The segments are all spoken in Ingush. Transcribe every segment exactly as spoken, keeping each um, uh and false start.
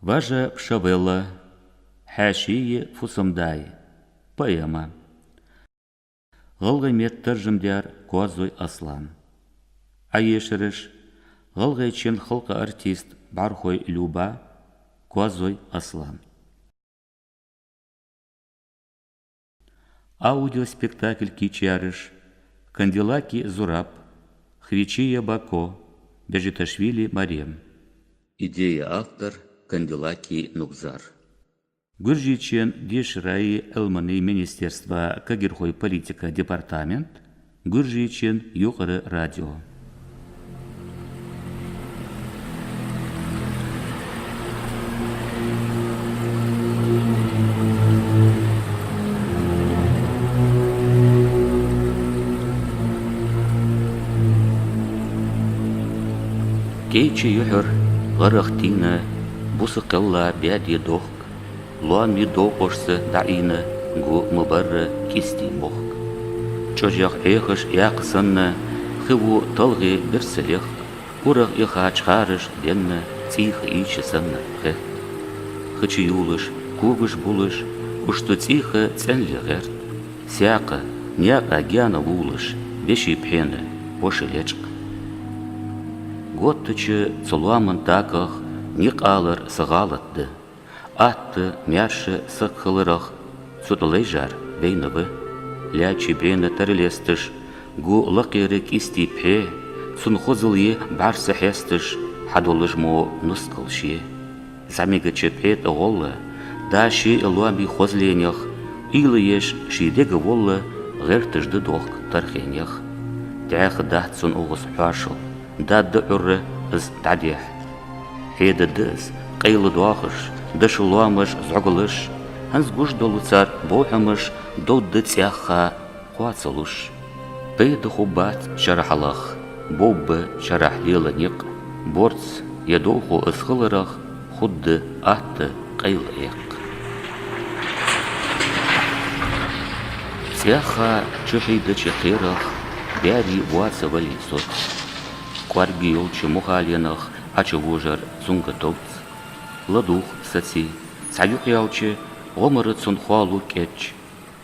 Важа пшавелла, хьаьший Фусамдай, поэма. ГӀалгӀай метта таржам даьр Коазой Аслан. Ӏоэшараш: гӀалгӀайчен халкъа артист БӀархой Люба, Коазой Аслан. Аудиоспектакль кийчъяраш: Кандилаки Зураб, Хвичия Бако, Бежиташвили Марем. Идея — автор Кандилаки Нугзар. Гуржийчен дешареи Ӏилманеи министерства кагирхой политика департамент, Гуржийчен юкъара радио. КӀайча юхьара гӀарах тийна, буса кхелла баьде дохк, лоамий довкъошца дӀаийна, гу ма барра кӀистий мохк. ЧӀожех Ӏехаш экха санна, хи ва талгӀе бирса лехк, урагӀ иха чхараш денна, цӀийха ийча санна хет. Хи чу юлаш, когаш булаш, уж цу цӀийха цӀенле гӀерт. Саькха, наькъа гаьна лулаш, веший пхьена воша лечкъа. Готтача цу лоаман дакъах никъ алар са гӀалат да. Атта, маьрша саг хиларах цу тӀа лайжар вайна ва. Лаьча бӀена тара лесташ, гу лакхера кӀистий пхье, цун хозал е бӀарса хьесташ, хьадолаш мо нускал ше. ЗӀамигача пхье тӀа гӀолла, да ший лоамий хозленех, уйла еш ший дега волла, гӀерташ да дохк тархенех. ДӀаьха дац цун укхаза хьоашал, дадда Ӏура из дӀадехьа. Хьеда да из, къайла доахаш, даша лоамаш зӀогалаш, хӀанз гуш дола цар бовхьамаш довда цӀаьхха кхоа ца луш. Пайда хургбац чара хьалах, бовргба чарахь лела никъ, борз е довхо из хиларах, хургда атта къайла эккха. ЦӀаьхха чухьийдача кхерах баьри воаца валий соц. КӀоарга йолча мухаленах Ӏочувожар цунга товц. ЛадувгӀ саций, цхьа юкъ яьлча, гӀомара цун хоалу кӀечча,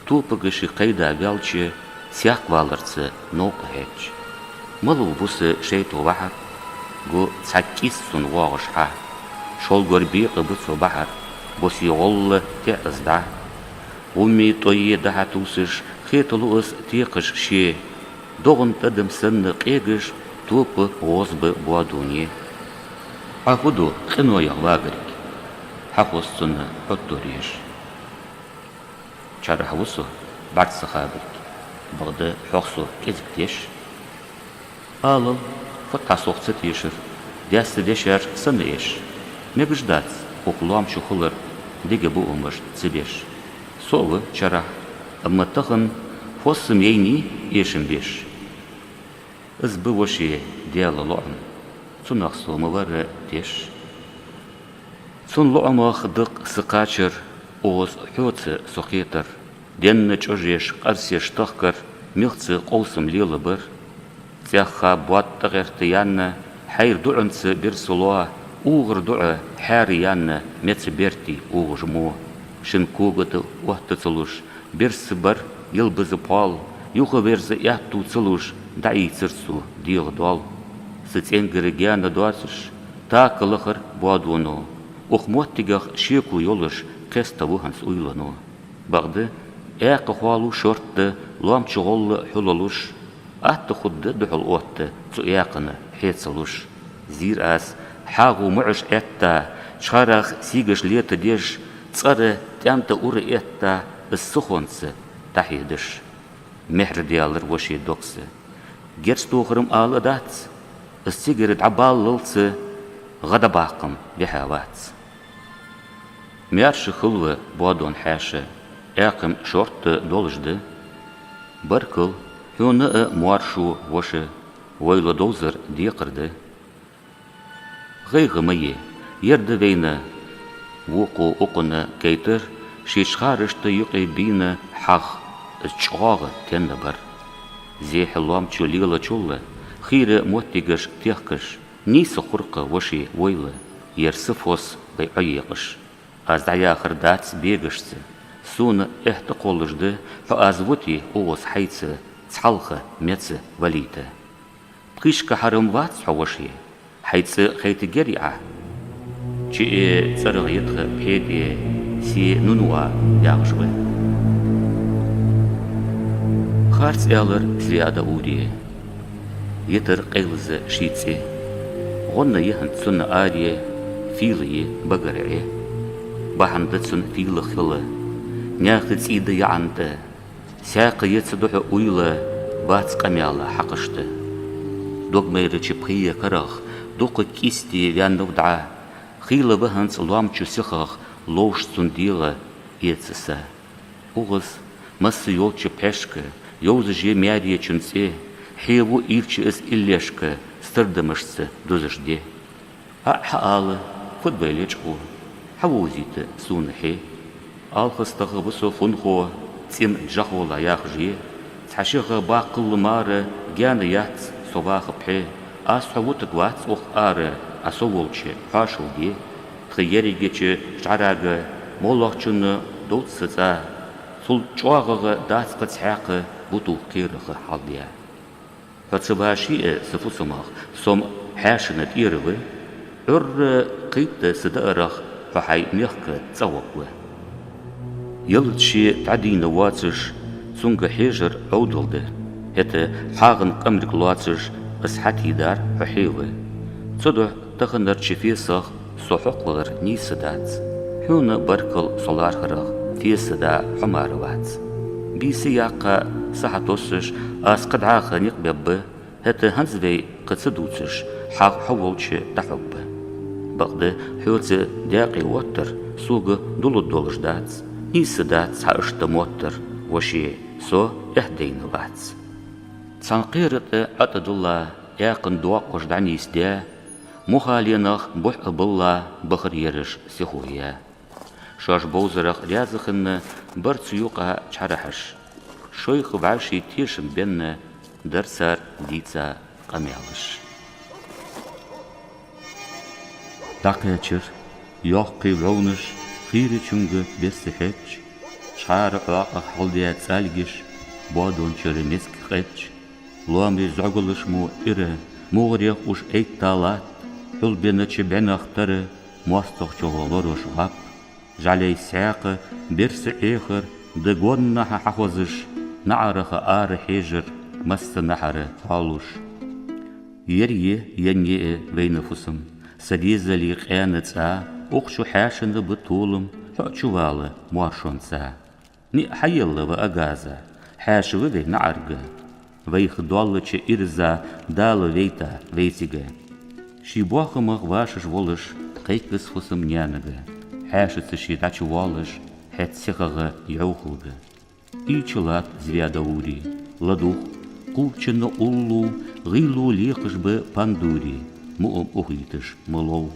топага ше кхайда ваьлча, саькх валарца новкъа хьеча. Малав бус шайтӀа вахьар, гу цхьа кӀиз цунна воагӀаш хьа. Шолгор бекъа ба цо бахьар, бусий гӀолла теӀа из дӀа. ГӀумми тӀой дӀа-хьа тувсаш, хеталу из текхаш ше. ДогӀан тӀадам санна къегаш, топа гӀозба боадоне. Ӏа фу ду къиноех вагарг? Хьахоз цунна хьоттореш. Чарахь ва со, бӀарг ца хабарг, бакъда хьох со кӀезига теш. Алал, фатхьа сох ца тешар, даьсса дешаш санна эш. Мегаш дац укх лоам чу хулар, дега буумаш ца беш. Со а ва чарахь, амма тахан фоссам яйний эшам беш. Из ба воший Даьла лоӀам, цунах со ма варра теш. Цун лоӀамах дакъа са кхачар, укхаза хьоца со кхетар. Денна чӀожеш, къарсеш тахкар, михца къовсам лелабар. ЦӀаьхха боад тӀагӀерта яьнна, хьайра дуӀанца бирса лоа, угӀар дуӀа хьаьра яьнна, меца берти угӀаш мо. Шин кога тӀа отта ца луш, бирса бар, йилбаза пхьол, юха верза аьттув ца луш, дӀаийцар цо дегӀа дол. Са цӀенгара гаьна доацаш, така лахар боадоно. Укх моттигах шеко йолаш, кхеста ва хӀанз уйлано. Бакъда, аькха хоалу шортта лоам чу гӀолла хьулалуш, атта хургда духьал отта цу аькхана хье ца луш. Зийр аз, хьагӀу муӀаш Ӏетта, чхарах сийгаш лета деш, цӀера тӀем тӀа ура этта, из сихонца дӀахьедаш. Мехьар даьлар воший догца. Герз тохар-м ала дац, из цигара дӀабаллалца гӀа дӀабаккха-м бихьа вац. Маьрша хилва боадон хьаьша, аькха-м шортта долаш да. Баркал, хьона а моаршо, воша, войла довзар декхар да. ГӀайгӀа ма е, ер да вайна. Вокхо укхунна гайтар, ший чхарашта юкъе бийна хьагӀ, из чӀоагӀа тенна бар. Зехьа лоам чу лелачул а, хийра моттигаш техкаш, нийса хургда воший войла, ер са фос вай Ӏоекъаш. Аз дӀаяхар дац бегашца. Сона эхь тӀакхоллаш да, хьо аз вути, укхаза хьайца цхьалха меца валийта. Пхишка хьарам вац хьо, воше, хьай цӀи хайтаргьяр Ӏа. Чиъе цӀерагӀа я тха пхье тӀа, се нунагӀа яхаш ва. Харц аьлар Звяда-Уре. Йитар къайлаза ший цӀи. ГӀонна я хӀанз цунна аре, фийла я багара Ӏе. Бахьан да цун фийла хила, наьха цӀий да яӀан тӀа. Саькха я ца духьа уйла, бац къамаьла хьакъашта. Дог майрача пхе карах дукха кӀисте ваьннав дӀа. Хийла ва хӀанз лоамчу сихах ловш цун дегӀа эца са. Укхаза масса йолча пхьешка йовзаш я маьречун цӀи, хье ва ийрча из иллешка, стардамашца дузаш де. ХӀаъ, хьаала, фуд вай лечкъо, хьавовзийта сона хье. Алхастаха ва со фунхо, цӀен жахола яхаш я. Цхьа шиха баккхалла мара гаьна яц со ваха пхье. Аз хьо вутаргвац укх ара, Ӏа со волча хьоашалга де. Тха ерригача шӀарага моллагӀчунна довз са цӀа. Цул чӀоагӀагӀа дац кхы цхьаккха бутулг кхераха хьалдаь. Хьо ца ваший а са фусамах, со-м хьаьшана тӀера ва. Ӏуйрра кхийтта са даарах хьо хьай мехка цӀагӀа ва. Ялат ше дӀадийна воацаш, цунга хьежар Ӏовдал да. ХӀаьта хьагӀан къамарг лоацаш, аз хьатӀадийдар хьо хье ва. Цудухьа таханарча фесах со хьокхалар нийса дац. Хьона баркал со лархӀарах, феса да хьо мара вац. Бийса яккха са хьатоссаш, аз кхы дӀаха никъ бебба, хӀаьта хӀанз вай кхы ца дувцаш, хьагӀ хьо волча дӀахьогба. Бакъда хьоца даькъе оттар сога дулларгдолаш дац, нийса дац хьа иштта моттар, воше, со эхь дайна вац. Цхьан кхера тӀа ӀотӀадилла, аькхан доаккхаш дӀанийсдаь, мухаленах бухь а билла, бахар ераш сихо яь. Шоаш бовзарах раьза хинна бар цу юкъа чхьарахьаш. Шоайха вӀаший тешам бенна дар цар дийца къамаьлаш. ДӀакхаьчар йоккхий вӀовнаш, хийрачунга берса хьеч, чхьара Ӏоакъах хьалдаь цӀалгаш, боадон чура миска къеч, лоамий зӀогалаш мо ира, мугӀарех уж этталат, хьулбенача бӀенах тара, моастагӀчох лорош гӀап, жӀалей саькха берса Ӏехар, да гоннахьа хьахозаш, наӀараха ара хьежар, масса наӀара хьоалуш. Ер я, енна я вайна фусам, са дезала къаьна цӀа, укх чу хьаьшана ба толам, хьо а чувала моаршонца. НиӀ хьаелла ва агаза, хьаьша ва вай наӀарга. Вайх доаллача ирза Дала вейта вайцига. Ший боахамах вашаш волаш, кхайкас фусам-наьнага, хьаьшаца ше дӀачувоалаш, хӀаьта сихагӀа йӀовхалга. Ийча латт Звяда-Уре, ладувгӀ, кхувчанна уллув, гӀийлув лекхаш ба пандуре, муам ухийташ ма лов.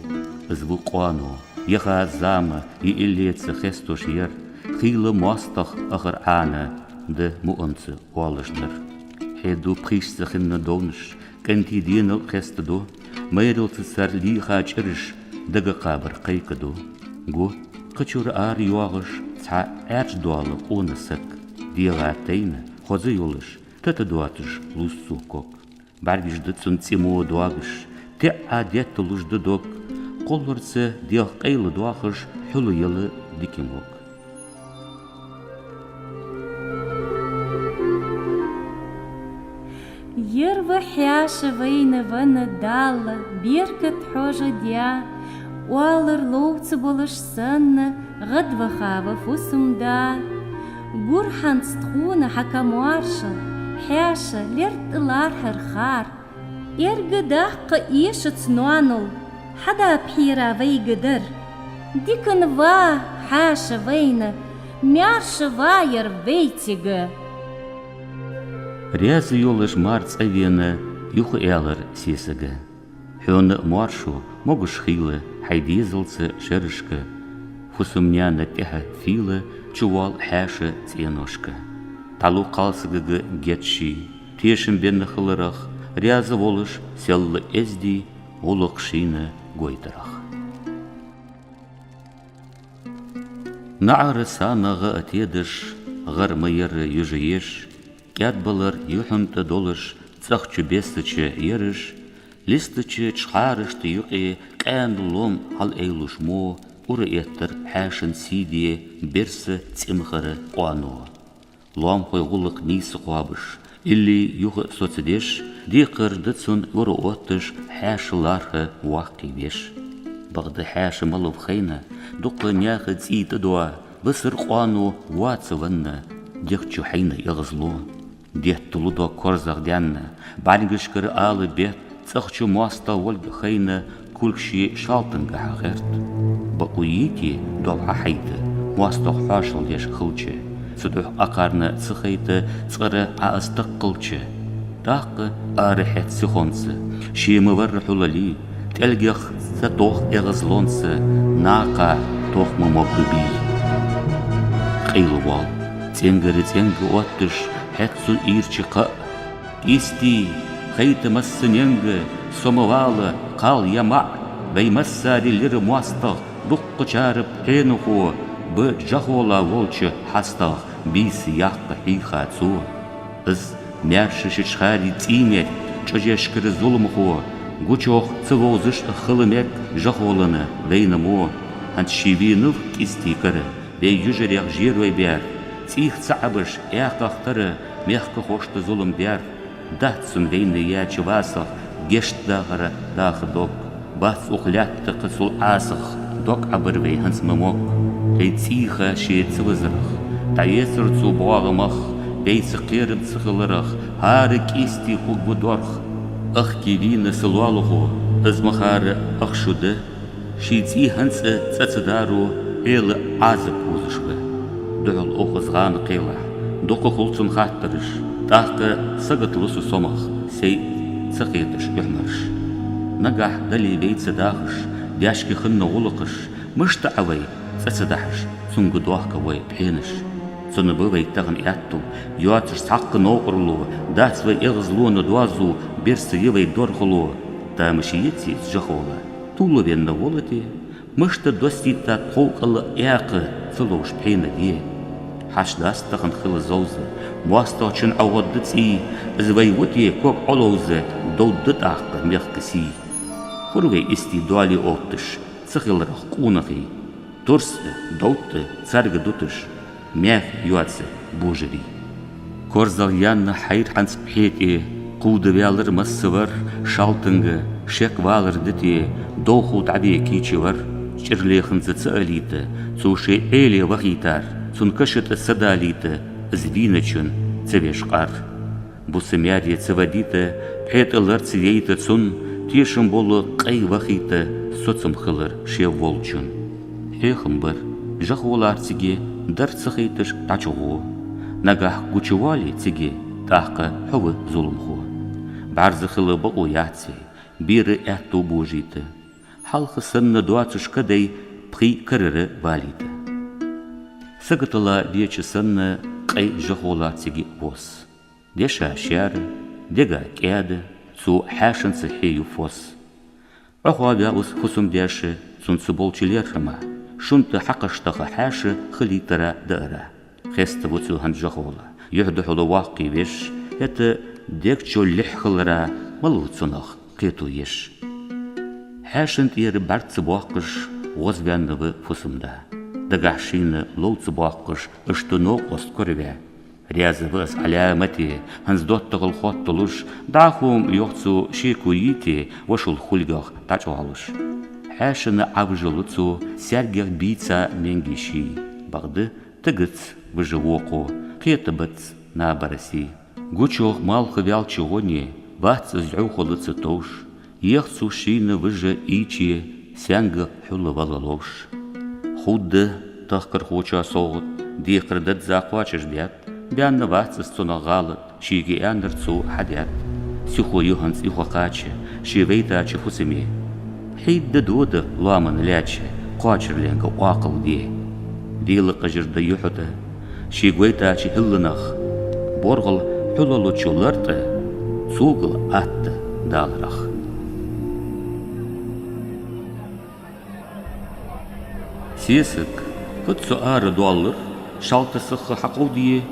Из ва къоано, яха зама, йиӀиллеца хестош яр, хийла моастагӀа ахар Ӏана, да муамца оалаш дар. Хье ду пхийшца хинна довнаш, кӀантий денал кхестаду, майралца цар лийха чӀираш дага кхабар кхайкаду. Гу, кхычура ара йоагӀаш цхьа Ӏаьржа доала къона саг, дегӀа тайна, хоза йолаш, тата доацаш луз цо ког. БӀаргаш да цун цӀи мо доагаш, теӀа детталуш да дог, кхолларца дегӀ къайладоахаш, хьулъяла дика мог. Ер ва хьаьша вайна венна Дала беркат хьожадаь, оалар ловца болаш санна, гӀадваха ва фусам-да. Гур хӀанз тхона хьа ка моаршал, хьаьша лертӀа лархӀар хар. Эрга даккха эшац ноанал, хьада пхьера вайга дар. Дикан ва хьаьша вайна, маьрша ва ер вайцига. Раьза йолаш мар цӀавена, юха аьлар сесага: хьона а моаршо могаш хийла хьай дезалца шерашка, фусам-наьна тӀехьа фийла чувоал хьаьша цӀеношка. ДӀалу кхалсагага геч ший, тешам бенна хиларах, раьза волаш селла эздий, гӀулакх шийна гойтарах. НаӀара санна гӀа а тедаш, гӀар ма яр южа еш, кӀаьдбалар юхьанца долаш, цӀагӀа чу бессача ераш, листача чхьарашта юкъе къаьна лом хьалъайлуш мо, ура эттар хьаьшан сий де, берса цӀимхара къоано. Лоамхой гӀулакх нийса кхоабаш, илли юха соцадеш, декхар да цун ура отташ хьаьша лархӀа воккхий веш. Бакъда хьаьша малав хайна, дукха наьха цӀий тӀадоа, ласар къоано воаца венна, дегӀ чу хьайна эгӀазло. Детталу дог корзагӀдаьнна, бӀаргашкара ала бетта, цӀагӀа чу моастагӀа волга хайна, кулг ший шалтангахьа гӀерт. Бакъо йийте дов хьахьайта, моастагӀа хьоашалгӀа деш хилча, цудухьа акхарна ца хайта, цкъара Ӏа из таккхалча. ТӀаккха ара хьетта сихонца, ше ма варра хьулалий, тӀелгех ца тох эгӀазлонца, накха тох ма могга бий. Къайла воал, цӀенгара цӀенга отташ, хьетта цун ийрча кхаъ. КӀистий, хайта массаненга, со ма вала, кхал я маӀа, вай массари лира моастагӀа, дуккхачара пхьенахо, ба жахола волча хьастагӀа, бийса яккха хьийха цо. Из маьрша ши чхари цӀий мег, чӀожешкара зуламхо, гучох ца вовзаш а хила мег жахолана вайна мо, хӀанз ше вийнав кӀистий кара, вай южарех жерой баьр, цӀийх ца Ӏабаш, аькхах тара мехкахошта зулам даьр. Дац цун вайна яьча васах гешт дахара даха дог. Бац укх лаьтта кхы цул Ӏасах, дог Ӏабар вай хӀанз ма мог. Вай цӀийха ше ца вазарах, дӀаэцар цо боагӀа мах, вайца кхерам ца хиларах, хӀара кӀистий хургва дорх. Ахке вийна са лоалахо, из ма харра ах шу да. Ший цӀий хӀанз а цӀа ца даро, Ӏела Ӏазап узаш ва. Духьал укхаза гӀана кхелахь, дукха хул цун хаттараш, тӀаккха сагота лу со сомах, сай ца хеташ юхьмараш. Нагахь дале вайца дахаш, даьшка хинна гӀулакхаш, мишта Ӏа вай цӀа ца дахьаш, цунга дохка вай пхьенаш. Цунна ба вай тахан аьттув, йоацаш цхьаккха новкъарло, дац вай эгӀазлона доазув, берса я вай дорхало. Тамаш йиций из жахола, тувла венна вола те? Мишта доссийта тхов кӀала аькха ца ловш пхьена де? Хьашт дац тахан хила зовза, моастагӀчун Ӏа гӀодда цӀий, из вай ва те ког Ӏоловза, довдда тӀаккха мехка сий. Хур вай истий доале отташ, ца хиларах къонахий. Турс а, довт а царга дуташ, маьхий йоаца божарий. КорзагӀъяьнна хьайра хӀанз пхье тӀе, кхувда ваьлар массавар, шалтанга шек валар да те, довхо дӀаве кийча вар. ЧӀирлеханца ца алийта, цо ший Ӏеле вахийтар, цун каша тӀа ца далийта, из вийначун ца веш къар. Буса маьре ца вадийта, пхье тӀа лар ца яйта цун, тешам бола къай вахийта, соцам хилар ше волчун. Хьехам бар, жахолар цига дар ца хайташ дӀачугӀо. Нагахь гучавоале цига, тӀаккха хьо ва зуламхо. БӀарза хила бакъо яц вай, бера аьттув божийта. Хьалха санна доацаш кадай пхи карара валийта. Саготала веча санна къай жахолар цига восс. Деша шаьра, дега кӀаьда, цу хьаьшанца хьею фос. Ӏохоаваьв из фусам-даьша, цунца болча лерхӀама, шун тӀа хьакхаш таха хьаьша хилийтара даара. Хеставу цо хӀанз жахола, юхь-духьала воккхий веш, хӀаьта дег чу лихь хилара малав цунах кхето еш. Хьаьшан тӀера бӀарг ца боаккхаш, гӀозваьннав фусам-да. Дагахь шийна лов ца боаккхаш, иштта новкъост кораваь. Раьза ва из Ӏаламате, хӀанз доттагӀал хотталуш, дӀахо-м, йоах цо, шеко йийте, вошал хулгах дӀачӀоагӀлуш. Хьаьшана Ӏовижалу цо, саьргех бийца менгий ший. Бакъда, тигац вижа вокхо, кхетабац набара сий. Гучох малха ваьлча гӀоне, вац из йӀовхалца товш. Ех цо шийна вижа ийче, саьнга хьулавала ловш. Ховргда тахкархочоа совгӀат, декхар дадза кхоачашдаьд, баьнна вац из цунах гӀалат, шийга аьннар цо хьадаьд. Сихо ю хӀанз юха кхача, ше вайтача фусаме. Хьийда дода лоаман лаьча, кхоачарленга Ӏоакхал де. Дела къажар да юхьа тӀа, шийга вайтача хӀилланах, боргӀал хьулалуча лар тӀа, цогал атта даларах. Сесаг, Фуд со ара доаллар, Шалта сиха хьакховде,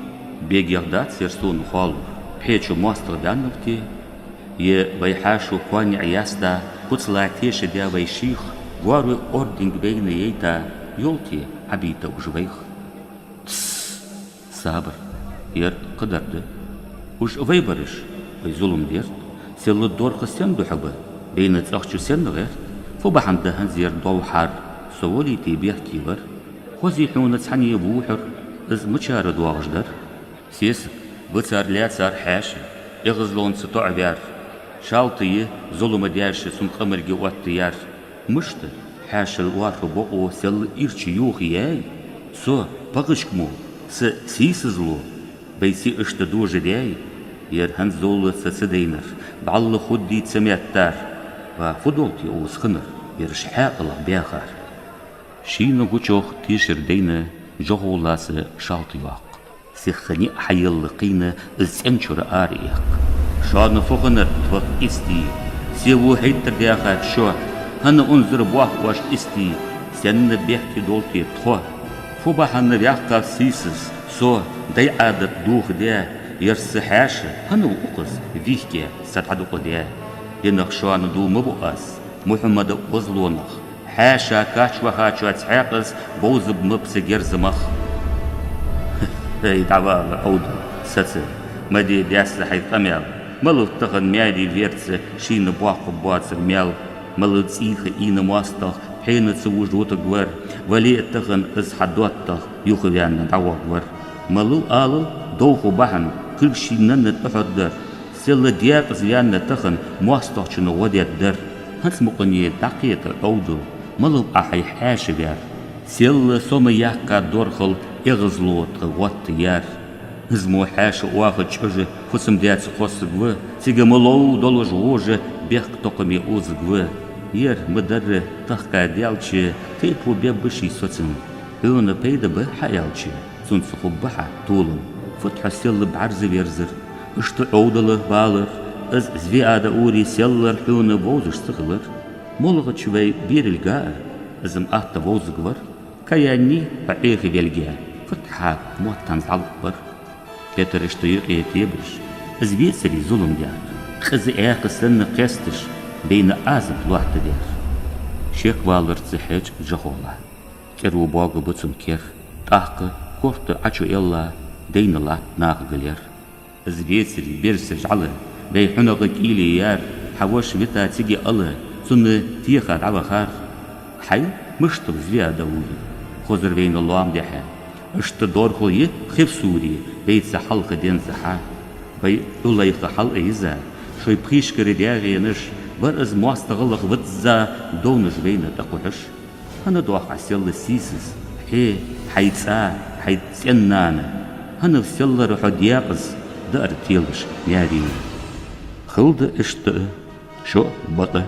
бегех дац ер сона хоаллар. Пхье чу моастагӀа ваьннав-те, е вай хьаьшо коа ниӀ яьсса, куцала тешадаь вай шийх, гоарой орденга вайна яйта, йолте Ӏабийта уж вайх. Тсс! Сабар, ер кхыдар да. Уж вай бараш, вай зулам дерт. Селла дорха сен духьа ба, вайна цӀагӀа чу сенна гӀерт? Фу бахьан да хӀанз ер дов хьар? Со волийте бехке вар. Хозий хьона цхьанне вухьар, из мичара доагӀаш дар? Сесаг, вацар лаьцар хьаьша, эгӀазлонца тоӀаваьр. Шалта е зулам даьша цун къамарга оттаяьр. Мишта, хьаьшал орхӀа бокъо селла ирча юхаяьй? Со, пхьагӀашка мо, са сийсазло, вай сий иштта дожадаьй? Ер хӀанзалца ца дайнар, бӀаьлла хургдий ца меттар? Ва фу долте укхаза хиннар, ераш хьаькъалах баьхар? Шийна гучох тешар дайна, жоховла са Шалта йоаккх. Сиха ниӀ хьаелла кхийна, из цӀен чура ара эккх. Шоана фу хиннар, тхох кӀистий? Се во хьайтар даьхад шо? ХӀана унзара боахк оаш кӀистий? Сенна бехке долте тхо? Фу бахьан ваьккхав сийсаз со, дай Ӏадат дохадаь? Ер са хьаьша хӀана ва укхаза вихке са дӀадукъадаь? Динах шоана дув ма бу аз, Мухьаммада озлонах. Хьаьша кач вахачоа цхьаькхаза бовзаб ма ба са герза мах. ХӀай, дӀавала, Ӏовдал, саца, ма де даьсса хьай къамаьл. Малав тахан маьре верца шийна боаккхаргбоацар маьл? Малав цӀийха ийна моастагӀа пхьена ца вужа вутаргвар? Вале а тахан из хьа доттагӀа юхаваьнна дӀагӀоргвар. Малав алал, дов ху бахьан, кулг ший нанна тӀахьоргдар? Селла декъаза ваьнна тахан моастагӀчун гӀо дергдар. ХӀанз мукъане дӀакхета, Ӏовдал, малав Ӏа хьай хьаьша ваьр? Селла со ма яьккха дорхал эгӀазло тха гӀоттаяьр. Из мо хьаьша оаха чӀожа фусам-даь ца кхоссаргва, цига ма лов долаш гӀожа бехктокхаме озаргва. Ер ма дарра тахка даьлча, тайпо бебба ший соцам. Хьона пайда ба хьааьлча, цунца хургба хьа толам. Фуд хьо селла бӀарзаверзар? Иштта Ӏовдала балар, из Звеада ури селлара хьона вовзаш ца хилар? МоллагӀча вай берилга а, из-м атта вовзаргвар. Каянни хьо Ӏехавелга, фуд хьа мотт хӀанз дӀалургбар? Петараш тӀа юкъе тебаш, из вецаре зулам даьр. Къиза аькха санна кхесташ, вайна Ӏазап лоаттадаьр. Шекваларца хьеж жоховла. ЦӀерво боагабу цун кер, тӀаккха корта Ӏочуэлла, дайна латт наха галер. Из вецаре берза жӀала, вай хьунагӀа кӀийле яьр, хьа воша вита цига ала, цунна теха дӀавахар. Хьай, мишта ва Звеада ури? Хозар вайна лоам дехьа. Иштта дорхал я Хевсуре, вайца хьалха денз хьа. Вай Ӏулайха хьал а йиза, шоай пхийшкара даьгӀенаш, бар из моастагӀалах визза, довнаш вайна тӀакхухьаш. ХӀана доах Ӏа селла сийсаз, хье, хьай цӀа, хьай цӀен-нана? ХӀанав селлара хьо декъаза, даар телаш маьре? Хилда иштта а, шо а бакъ.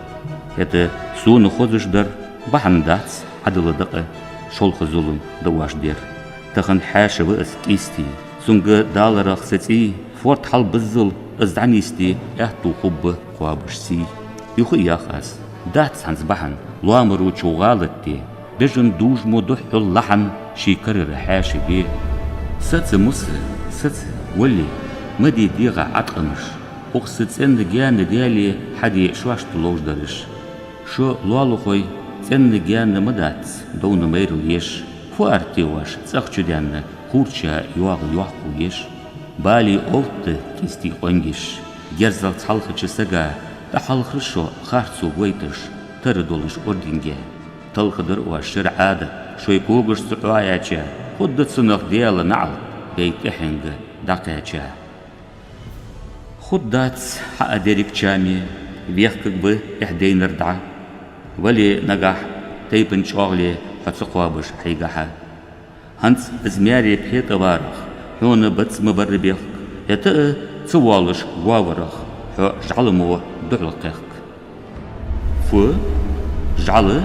ХӀаьта сона хозаш дар бахьан дац Ӏадала дакъа, шолха зулам да оаш дер. Тахан хьаьша ва из кӀистий, цунга даларах са цӀий, форд хьалбиззал из дӀанийсде аьттув хургба кхоабаш сий. Юха а йоах аз, дац хӀанз бахьан лоамаручо гӀалат де, бежан дужа мо духхьал лахьан ший карара хьаьша ве. Саца, Муса, саца, вале, ма де дегӀа Ӏаткъамаш, укх са цӀенна гаьна даьле хьаде шоашта ловш дараш. Шо, лоалахой, цӀенна гаьна ма дац довна майрал еш. Фу ара те оаш цӀагӀа чу даьнна, кхурча йоагӀа йоккхо еш? Балий овтта кӀистий къонгаш, герзах цхьалхача сага тӀахьалхара шо харцо гойташ, тара долаш орденга. Талхадар оаш шира Ӏадат, шоай когашца Ӏояьча, хургда цунах Даьла наӀалт, вай тӀехьенга дӀакхаьча. Хургдац хьа а деррига чаме, вехкаргва эхь дайнар дӀа. Вале нагахь тайпан чӀоагӀле хьо ца кхоабаш хьайгахьа. ХӀанз из маьре пхье тӀаварах хьона бац ма барра бехк, хӀаьта а ца воалаш говарах хьо жӀала мо духьалкхехк. Фу? ЖӀала?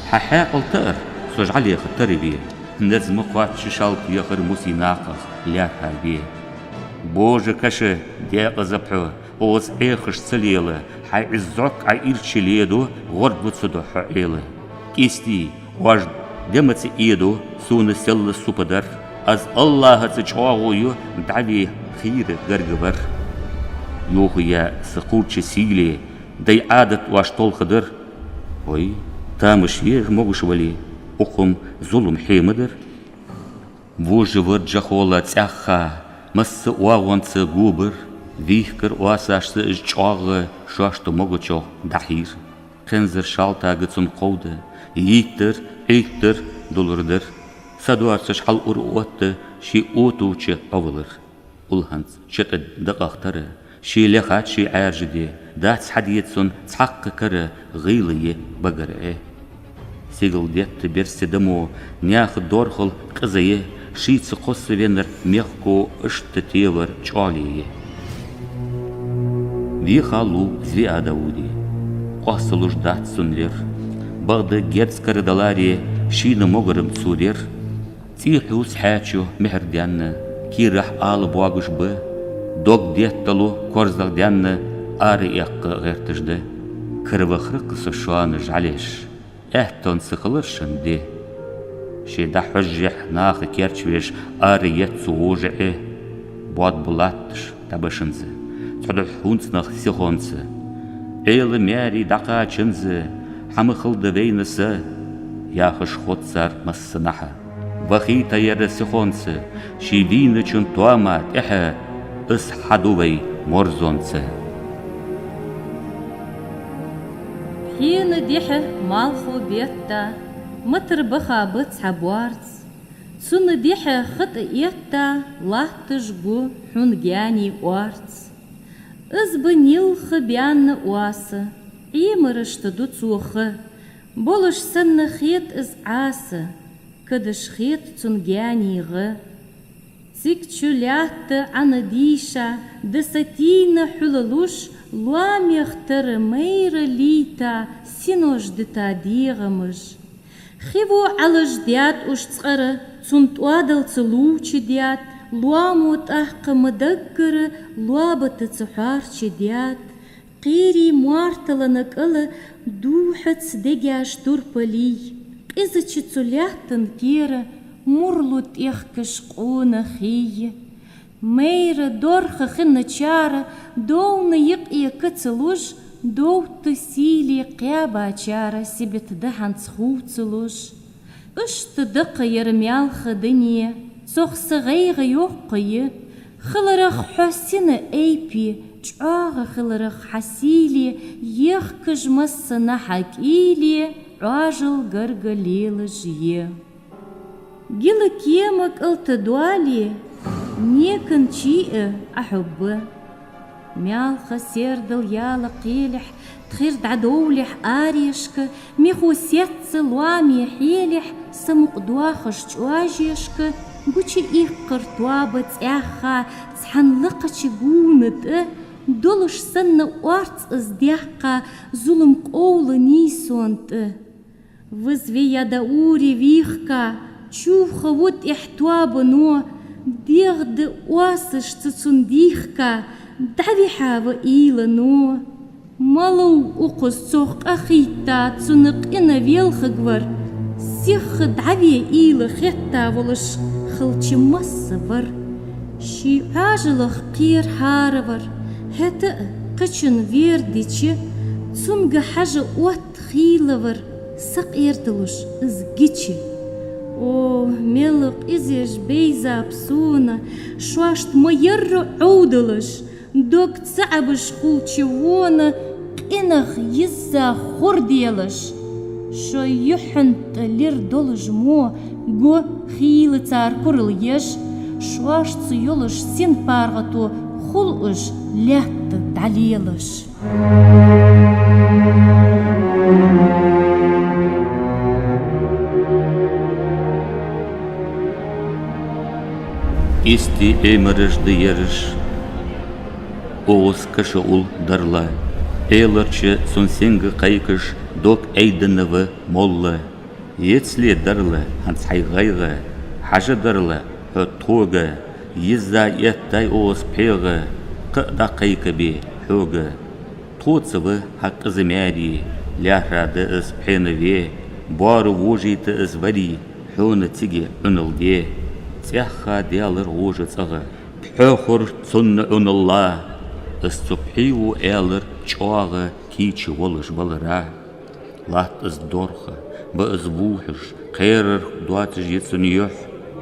Хьа хьаькъал таар со жӀалеха тара ве. Наз ма кхоачча Шалта яхар Мусий накхах лаьрхӀа ве. Божа каша, декъаза ба хьо, укхаза Ӏехаш ца лела, хьай Ӏиззок Ӏа ирча леду, гӀоргва цу духьа хьо Ӏела. КӀистий, оаш Гаьнца эду сона селла супа дар, аз АллахӀаца чӀоагӀо ю, дӀаве хийра гарга вар. Йохаяь са кхуврча сийле, дай Ӏадат оаш толхадар. Ой, тамаш егӀа могаш вале, укхун зулам хье ма дар. Вожавар жа хола цӀаьхха, масса оагӀонца гобар, вийхкар оасашца из чӀоагӀа, шоашта могачох дӀахьийра. Кхензар шалтага цун кховда, йийтар, Ӏийттар, дулар дар. Са доацаш хьал ура отта, ший отуча Ӏовалар. Улханца чакъа дакъахтара, ший лехач ший Ӏаьржа де, дац хьаде цун цхьаккха кара, гӀийла е багара Ӏе. Сигала детта берсе дамо, наьха дорхал къиза е, шийца кхоссавеннар мехко иштта тевар чӀоагӀле е. Вехалу Зве а Дауди, къоасталуш дац цун лер. Бакъда герз кара даларе, шийна могар-м цо дер. ЦӀий хьувс хьаьчо мехьар даьнна, кийрахь ала богаш ба. Дог детталу корзагӀдаьнна, ара эккха гӀерташ да. Каравахар-кх со шоана жӀалеш, аьттонца хилар шун де. Ше дӀахьожжехь наха керчавеш, ара етт цу вожа Ӏе. Боад ба латташ дӀабашанза, цхьа духьа хӀунцнах сихонца. Ӏела маьре дӀакхачанза, хӀама хилда вайна са, яхаш ход цар массанахьа. Вахийта ер сихонца, ше вийначун тоама тӀехьа, из хьаду вай морзонца. Хьена дехьа малхо бетта, матар баха ба цхьа боарц. Цунна дехьа хатӀа этта, латташ гу хьун гаьний орц. Из ба нилха баьнна оаса, Ӏемарашта ду цо ха, болаш санна хет из Ӏаса, кадаш хет цун гаьний гӀа. Цига чу лаьтта Ӏана дийша, даса тийна хьулалуш, лоамех тара майра лийта, синош дита дегӀамаш. Хиво Ӏалаш даьд уж цкъара, цун тӀоадалца лувча даьд, лоамо тӀаккха ма даггара, лоабатаца хьоарча даьд. Кхерий моарталана кӀала духьац дегаш турпалий. Къизача цу лаьттан кера мур лу тӀехкаш къонахий. Майра дорха хинначара довна юкъе каца луш, довтта сийле кхаьбачара сибат да хӀанз хувцалуш. Иштта да-кх ер маьлха дуне, цох са гӀайгӀа йоккха я. Хиларах хьо сина айпе, чӀоагӀа хиларах хьа сийле, ехкаш массанахьа кӀийле, Ӏоажал гарга лелаш я. Гила кема кӀалта доале, некан чий а Ӏа хьо ба. Маьлха сердал яла кхелехь, тхир дӀадовлехь арешка, михо сецца лоаме хьелехь, самукъадоахаш чӀоажешка, гучаиккхар тоаба цӀаьхха, цхьан лакхача гуна тӀа, долаш санна орц из даьккха, зулам къовла нийсонна тӀа. Виза ве я Даури вийхка, чувха ву тӀехь тоабано, дегӀ да оасаш цу цун дийхка, дӀавихьа ва уйлано. Малав укхаза цох къахийтта цунна къина велхаргвар, сихха дӀаве уйла хетта волаш хилча масса вар. Ший Ӏоажалах кхера хӀаравар, хӀаьта а кхычун вер дича, цунга хьажа отт хийлавар, сакъердалуш из гича. О, мел къиза еш байзаб сона, шоашта ма ярра Ӏовдалаш, дог ца Ӏабаш хулча вона, къинах йизза хурделаш. Шо юхьанца лир долаш мо, го хийла цар курал еш, шоашца йолаш син паргӀато хул уж лаьтта дӀалелаш. Истий Ӏемараш да ераш, оаха каша ул дарла, Ӏеларча цун сенга кхайкаш, дог айденна ва молла. Ецале дарла хӀанз хьай гӀайгӀа, хьажа дарла хьо тхога, йизза эттай оаха пхьегӀа, кхы а дӀакхайкабе хьога. Тхоца ва хьа къиза маьре, лаьрхӀа да из пхьена ве, Боара вожийта из варий, хьона цига Ӏунал де. ЦӀаьхха даьлар гӀожа цӀагӀа: «Пхьохур цунна Ӏуналла, из цу пхьийво», — аьлар чӀоагӀа кийча волаш валара. Латт из дорха, ба из вухьаш, кхерарх доацаш я цун юхь,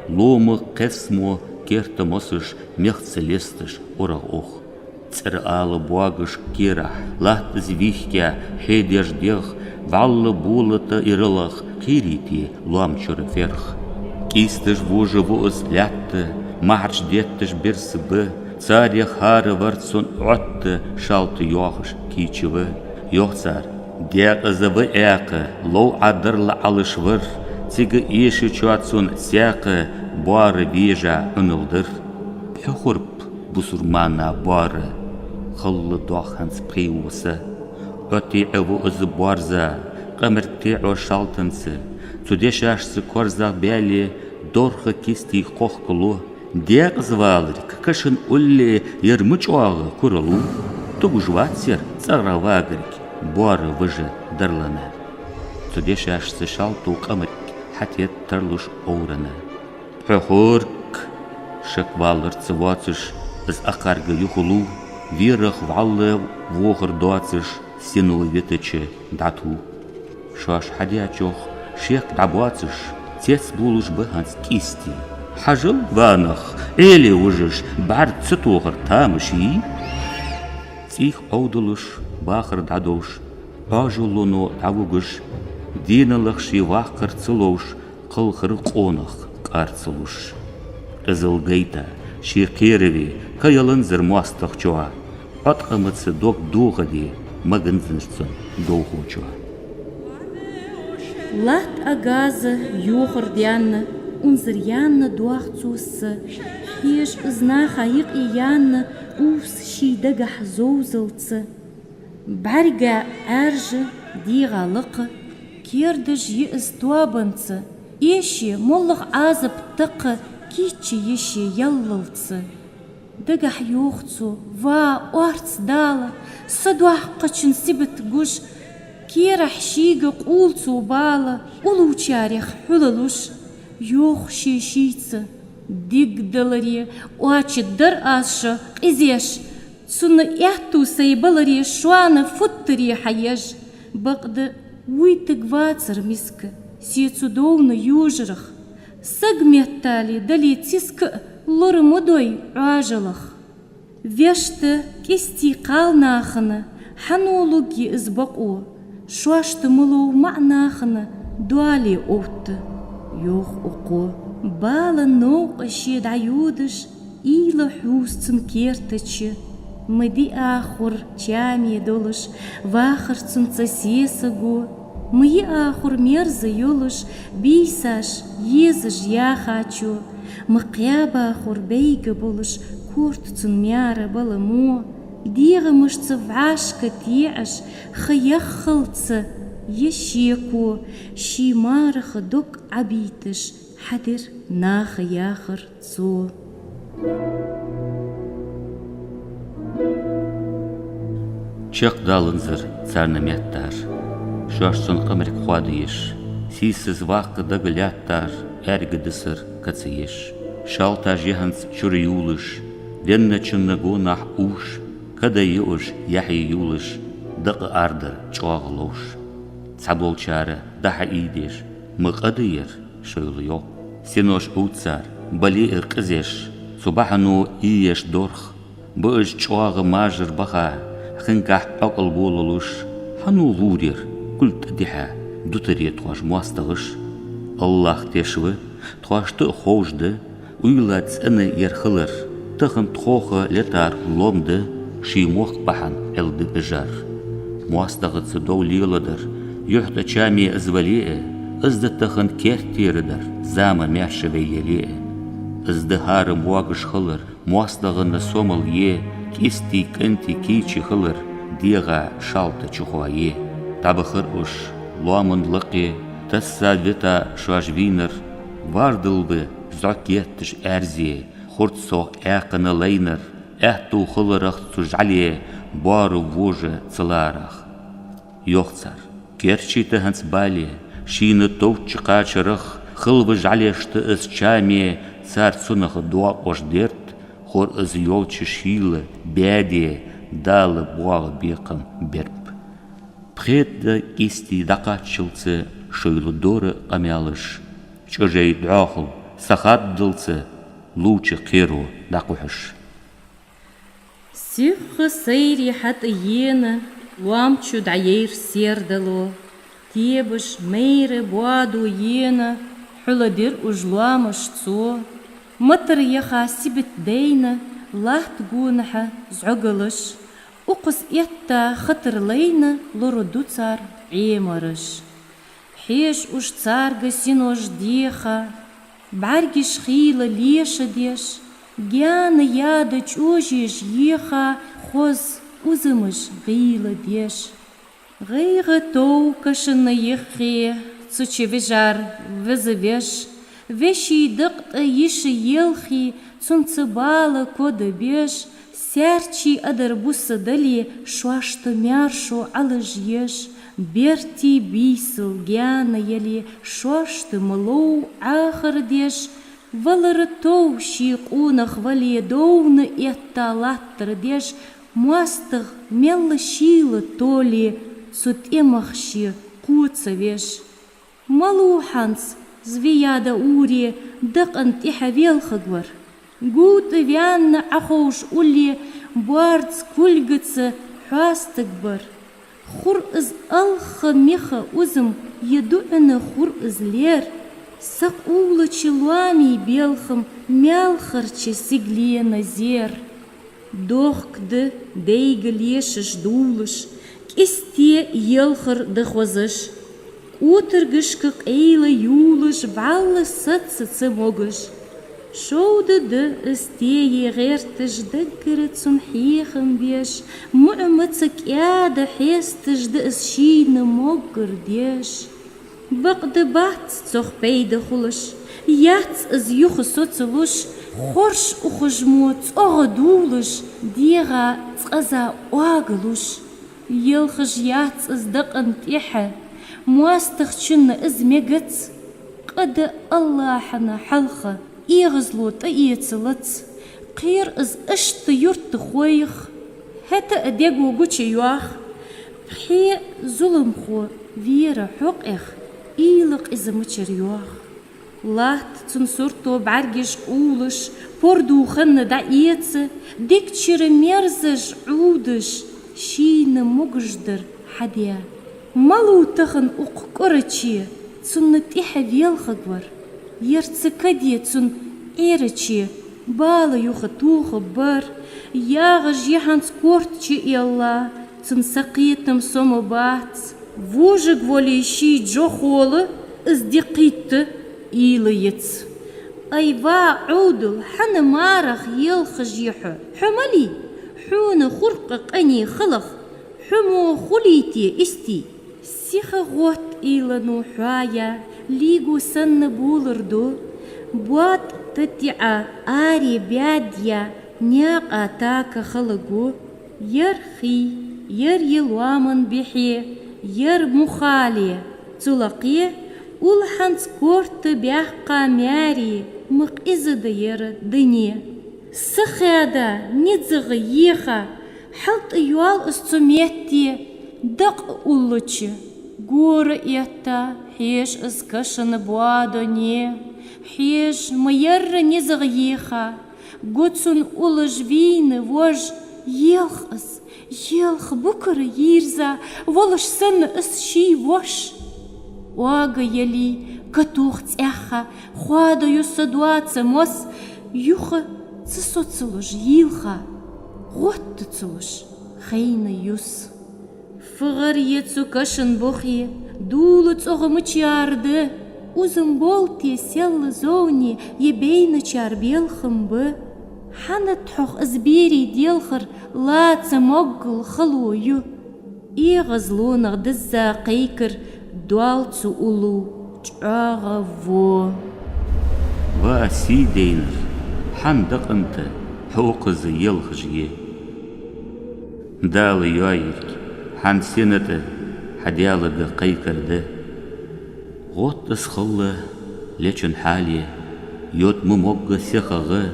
лома кхесмо керта мосаш, мехца лесташ урагӀух. ЦӀера ала богаш керахь, латт из вийхка, хьедеш дегӀ, вӀалла болата иралах, кхерийте лоам чура ферх. КӀийсташ вожа ва из лаьтта, маьхьарча детташ бирса ба, царех хӀара вар цун Ӏотта, шалта йоахаш кийча ва. Йоах цар: «Декъаза ва аькха, лов Ӏа дарла Ӏалаш вар, цига эшачоа цун саькха боара вежа Ӏуналдар». Пхьохурб бусурмана боара, халла доах хӀанз пхийво са. Ӏо теӀа ва из боарза, къамарг теӀо шалтанца. Цу дешашца корзагӀа баьле, дорха кистий кхохкало. Декъаза валарга кашан улле, ер ма чӀоагӀа курал ва. Тугаш вац ер цӀагӀара вагарг боара вижа дарлана. Цу дешашца шалто къамарг хьатетт тарлуш оврана. Пхьохург, шаквалар ца воацаш, из акхарга юхалу, верах вӀалла вохар доацаш, сино витача дӀату. Шоаш хьадечох шек дӀабоацаш, цецбувлаш ба хӀанз кӀийстий. Хьажал, ва нах, Ӏеле вужаш, бӀарг ца тохар тамаш йий? ЦӀийх Ӏовдалуш, бахар дӀадовш, Ӏоажалоно дӀавугаш, денал ший ваккхар ца ловш, кхалхар къонах кӀар ца луш. Къизал гайта, ше кхераве, каяланзар моастагӀчоа, Ӏоткъамаца дог дохаде, маганзар цун довхочоа. Латт Ӏа газа йохар даьнна, унзара яьнна доах цо са, хьежа из наха юкъе яьнна, увс ший дагахь зовзалца. БӀарга Ӏаьржа, дегӀа лакха, кердаш я из тоабанца, эше моллагӀа Ӏазап такха, кийча я ше яллалца. Дагахь йоах цо: «Ва, орц Дала, са доккхачун сибат гуш, керахь шийга къоал цо бала, уллувчарех хьулалуш». Йоах ше шийца: «Дигдаларе, оачадар аз шо къизеш, цунна аьттув сай баларе, шоана футтаре хьаеш. Бакъда вуйтаг вацар миска, се цу довна южарах. Саг меттале дале циска а, лора ма дой Ӏоажалах». Вешта кӀистий кхалнахана хьан луг я из бокъо, шоашта ма лов маӀа нахана доале овтта, йоах укхо. Бала новкъа ше дӀайодаш, ийла хьувз цун керта чу. Ма диа хур чаме долаш, вахар цунца сесаго. Ма йиа хур мерза йолаш, бийсаш езаш яхачо. Ма кхаьба хур бейга болаш, корта цун маьра баламо. ДегӀамашца вӀашка теӀаш, ха яххалца я шеко, ший мараха дог Ӏобийташ, хьадир наха яхар цо. Чакхдаланзар царна меттар, шоаш цун къамарг хоадаеш, сийсаз ваккха дага лаьттар, аьрга дисар кацаеш. Шалташ я хӀанз чура ювлаш, венначунна гонахьа увш, кадай я уж яхье ювлаш, дакъа арадар чӀоагӀа ловш. Цхьадолчара дӀа-хьа ийдеш: «Ма къа да ер, шоайла йоӀ». Синош увц цар, бале а къизеш, цу бахьано ийеш дорх. Ба уж чӀоагӀа мажара баха, хингахь Ӏокъал болалуш. Хьан лувр ер, кулг тӀадихьа, дутаре тхоаш моастагӀаш? АллахӀ теш ва, тхоашта а ховш да, уйла цӀена ер хилар, тахан тхох летар лом да, ший мохк бахьан Ӏел да бижар. МоастагӀаца дов леладар, юхь тӀа чаме из вале а, из да тахан керттера дар, зама маьрша вай яле а. Из да хӀара могаш хилар, моастагӀа сомал е, кӀистий кӀанти кийча хилар, дегӀа шалта чухоае. ДӀабахар уж лоаман лакхе, тасса вита шоаш вийнар, вардал ба зӀок етташ Ӏаьрзе, хурцох Ӏаькхана лайнар, аьттув хиларах цу жӀале, боара вожа ца ларах. Йоах цар: «Керчийта хӀанз бале, Шийна товчча кхачарах хилва жӀалешта из чаме, цар цунах доакъош дерт, хӀара из йолча шийла баьде Дала боагӀа бекхам берб. Пхеда кӀистий дӀакхаччалца шоайла дора къамаьлаш, чӀожай дӀоахал сахаддалца лувча кхеро дӀакхухьаш. Сихха сайре хьатӀаена, лоам чу дӀаейра сердало. Тебаш майра боадо ена, хьулдир уж лоамаш цо. Матар яха сибат дайна, латта гонахьа зӀогалаш. Укхаза этта хатар лайна, лораду цар Ӏемараш. Хьеша уж царга синош деха, бӀаргаш хийла леша деш, гаьна яда чӀожаш еха, хоза узамаш гӀийла деш. ГӀайгӀа тов кашана йиххе, цу чу вижар веза веш, веший дакъа тӀа йиша елхе, цунца бала кода беш, саьрчий адар буса дале, шоашта маьршо Ӏалаш еш, бертий бийсал гаьна яле, шоашта ма лов Ӏахар деш, валара тов ший къонах вале, довна этта латтар деш, моастагӀа мел шийла толе, цу тӀемах ше кхоца веш. Малув хӀанз звияда уре дакъан тӀехьа велхаргвар? ГутӀа ваьнна Ӏоховш улле, боарца кулгаца хьоастаргбар? Хур из алха миха узам, е дуӀана хур из лер? Сакъулача лоамий белхам маьлхарча сигалена зер. Дохк да дайга лешаш дувлаш, кӀисте елхар да хозаш. КӀотаргашка къайла ювлаш, вӀалла саца ца могаш. Шовда да из тее гӀерташ, даггара цун хьехам беш, муӀамаца кӀаьда хьесташ да из шийна моггар деш. Бакъда бац цох пайда хулаш, яц из юха соцалуш, хорш ухаш мо цӀогӀа дувлаш, дегӀа цкъаза оагалуш. Елхаш яц из дакъан тӀехьа, моастагӀчунна из мегац, къа да АллахӀана хьалха, эгӀазло тӀаэцалац. Кхер из иштта юртахойх, хӀаьта а дего гучайоах. Пхье зуламхо вера хьокъех, уйла къиза ма чара йоах. Латта цун сурто бӀаргаш къувлаш, пордув ханна дӀаэца, дикачара мерзаш Ӏувдаш, шийна могаш дар хьадаь. Малув тахан укх кӀораче цунна тӀехьа велхаргвар? Ер ца каде цун Ӏераче бала юха тохаргбар? ЯгӀаш я хӀанз корта чу элла, цун сакхетам сома бац. Вожаг волий ший жо хола, из ди кхийтта уйла йиц. Ай ва Ӏовдал, хьан марах елхаш я хьо? Хьо малий? Хьона хуркъа къане халах, хьо мо хулий те истий? Сиха гӀотта уйлано хьоаяь, лийго санна булар ду. БоатӀа тӀа тӀеӀа аре баьдъяь, наькъа така хала гу. Ер хий, ер я лоаман бихье, ер мухале, цу лакхе, улхьанца корта баьккха маьре, ма къиза да ер дуне. Сахаьда, низагӀа еха, хьалтӀайоал из цу метте, дакъа уллача гора этта, хьеша из кашана боадоне, хьеша ма ерра низагӀа еха, го цун уллаш вийна вож, елх из, елх букара йийрза, волаш санна из ший вош. Оага яле, катох цӀаьхха, хоадаю са доаца мос, юха ца соцалуш йийлха, гӀоттацалуш хайна юс. ФагӀар я цу кашан бухе, дувла цӀогӀа мичара да, узам болте селла зовне е байначар белхам ба. ХӀана тхьох из берий делхар лаца моггал хало ю? ЭгӀазлонах дизза кхайкар доал цу уллув чӀоагӀа во. Ва сий дайнар, хьан дакъанта хьокхаза елхаш я? Дала йоайирг, хьан сина тӀа хьа Даьлага кхайкар да. ГӀотта из хилла лечун хьале, йод ма могга сехагӀа,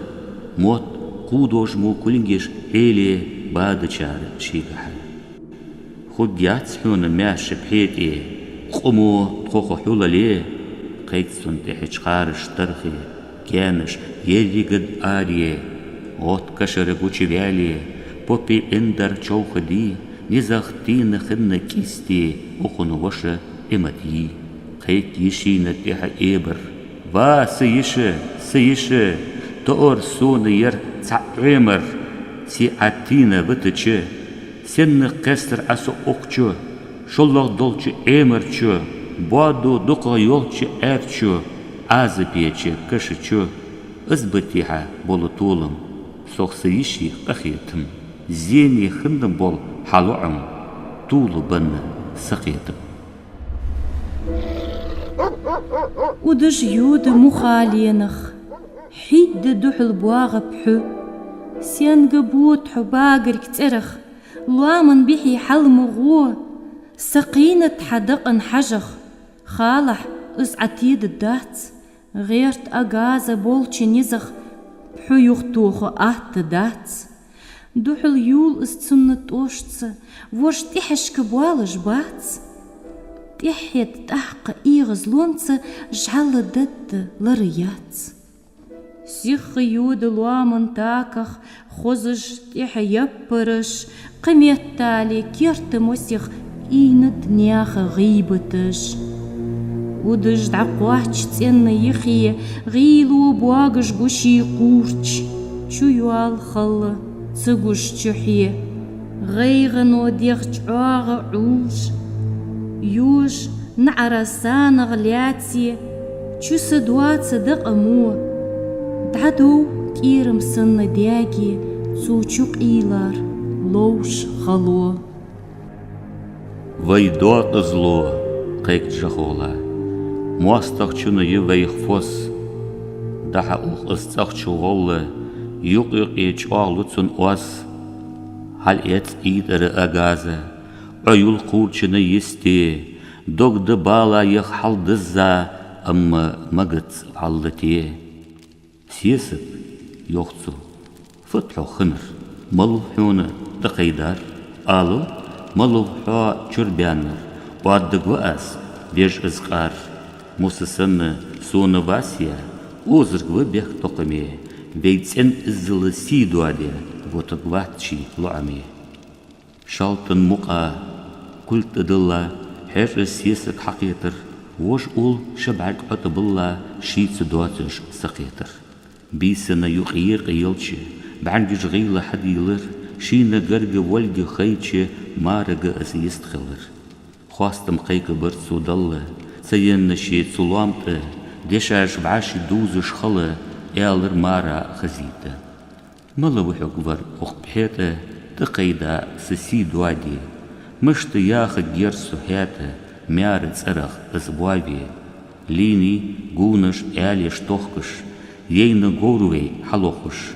мотт кхувдош мо кулгаш Ӏеле бадачар шийгахьа. Хургьяц хьона маьрша пхье тӀе, къумо тхох хьулале, кхайк цун тӀехьа чкъараш тархе, кенаш еррига да аре, гӀотта кашара гучаваьле, поппи Ӏиндар човхаде, низах тена хинна кӀисте, укхун воша Ӏимад йий. Кхайк йишийна тӀехьа эбар: «Ва са йиша, са йиша, тоъар сона ер цхьа Ӏемар, се Ӏаттийна витача, сенна кхестар Ӏа со укх чу, шоллагӀа долча Ӏемар чу, боадо дукхагӀа йолча Ӏаьр чу, Ӏазапе чу, каша чу, из ба техьа бола толам, сох са йиший къахетам, зене хинна бола хьа лоӀам, тола банна сакхетам». Удаш йода мухаленах, хьийда духьал боагӀа пхьу. Сенга бода хьо багарг цӀерах, лоаман бихьи хьал ма гӀо, сакхийнад хьа дакъан хьажах, халахь, из Ӏа теда дац. ГӀерт Агаза болча низах пхьу юхатоха атта дац. Духьал юл из цунна тӀошца, вож тӀехьашка боалаш бац. ТӀехьхьед тӀаккха эгӀазлонца жӀала дадда лара яц. Сиха йода лоаман таках хозаш тӀехьа яппараш, кхыметтел керта мосех ийнад наьха гӀийбаташ. Удаш дӀакхоач цӀенна йихе, гӀийло боагаш гуший кхуврч, чу йоал хала ца гуш чухье. ГӀайгӀано дех чӀоагӀа Ӏуж, юж наӀара санагӀа лаьце, чу са доаца дакъа мо. ДӀадов кӀерам санна даьге, цо чу къийлар ловш хало. «Вай докъазло, — кхайк Жахола, — моастагӀчунна я вайх фос. ДӀахьа ух из цӀагӀа чу гӀолла, юкъ-юкъе чӀоагӀлу цун оаз. Хьал эц итӀара Агаза, Ӏо юл кхуврчунна йисте, дог да бала ях хьал дизза, амма магац вӀалла те». «Сесаг, — йоах цо, — фу да хьох хиннар? Малав хьона тӀакхайдар? Алал, малав хьо чура баьннар? Оаддагва аз, беж из къар. Муса санна сона вас я, озаргва бехктокхаме, вай цӀен иззал сий доаде, вотаргвац ший лоӀаме». Шалтан мукъа кулг тӀадилла, хьежа сесаг хьакхетар, вож ул ша бӀарг Ӏо тӀабилла, шийца доацаш сакхетар. Бийсанна юкъ екъа елча, бӀаргаш гӀийла хьадийлар, шийна гарга волга хайча, марага из йистхилар. Хоастам кхайкабар цо Далла, ца енна ше цу лоам тӀа, дешаш вӀаши дувзаш хала, аьлар мара хазийта. Малав хьога, вар, укх пхье тӀа тӀакхайда са сий доаде? Мишта яха герз со хӀаьта, маьра цӀерах из боаве? Лийннай гонаш, аьлеш тохкаш, яйна говр вай хьалохаш.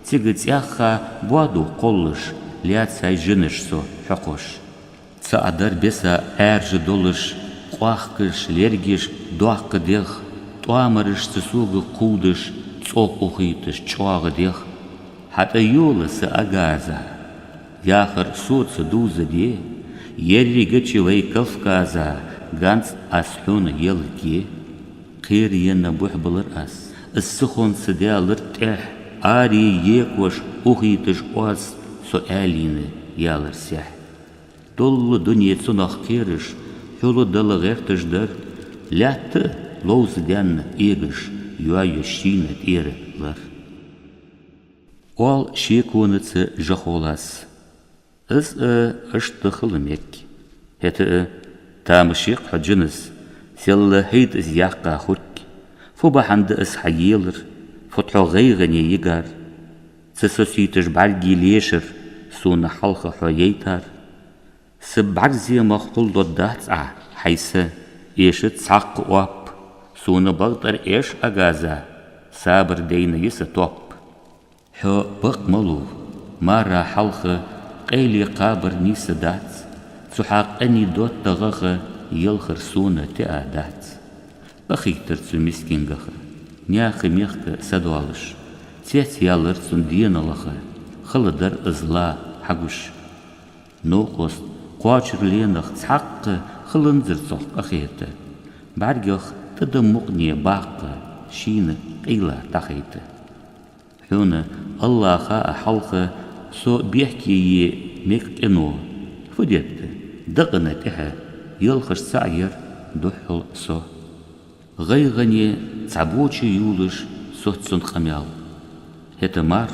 Цига цӀаьхха боадо кхоллаш, лаьцай жинаш со хьокхаш. Ца Ӏадар беса Ӏаьржа долаш, къоахкаш, лергаш доккха дегӀ, тӀоамараш ца сога кхувдаш, цӀогӀа ухийташ чӀоагӀа дегӀ. ХьатӀайола са Агаза, яхар соца дувзаде, ерригача вай Кавказа ганз аз хьона еларгья. Кхераенна бухь балар аз, из сихонца даьлар тӀехь, аре екъаш, ухийташ оаз со аьлийна ялар сехь. Долла дуне цунах кхераш, хьула Дала гӀерташ дар, лаьтта а ловзадаьнна эгаш, йоайо шийна тӀера лар. Оал шеконаца Жахолас: «Из а иштта хила мег. ХӀаьта а тамашийна хьо жинас, селла хӀайта из яьккха хург. Фу бахьан да из хьа елар, фу да хьо гӀайгӀане йигар? Ца сосийташ бӀаргий лешар сона хьалха хьо яйтар? Са бӀаргземах хьулдоадац Ӏа, хьай са, эшац цхьаккха оап. Сона бакъдар эш, Агаза, сабар дайна я са топ. Хьо бакъ малув, мара хьалха къайле кхабар нийса дац, цу хьа къаьний доттагӀа ха елхар сона теа дац. Къахийтар цу мискингаха, наьха мехка са доалаш, цецъяьлар цун дена лаха, хала дар из ла хьагуш. Новкъост кхоачарленах цхьаккха хиланзар цох къахета, бӀаргех тӀадам мукъане баккха, шийна къайла дӀахайта. Хьона, АллахӀа а хьалха, со бехке е мег къино, фу детта, дакъана тӀехьа, елхаш цаӀ яр духхьал со. ГӀайгӀане цхьа боча йолаш соц цун къамаьл. ХӀаьта мар,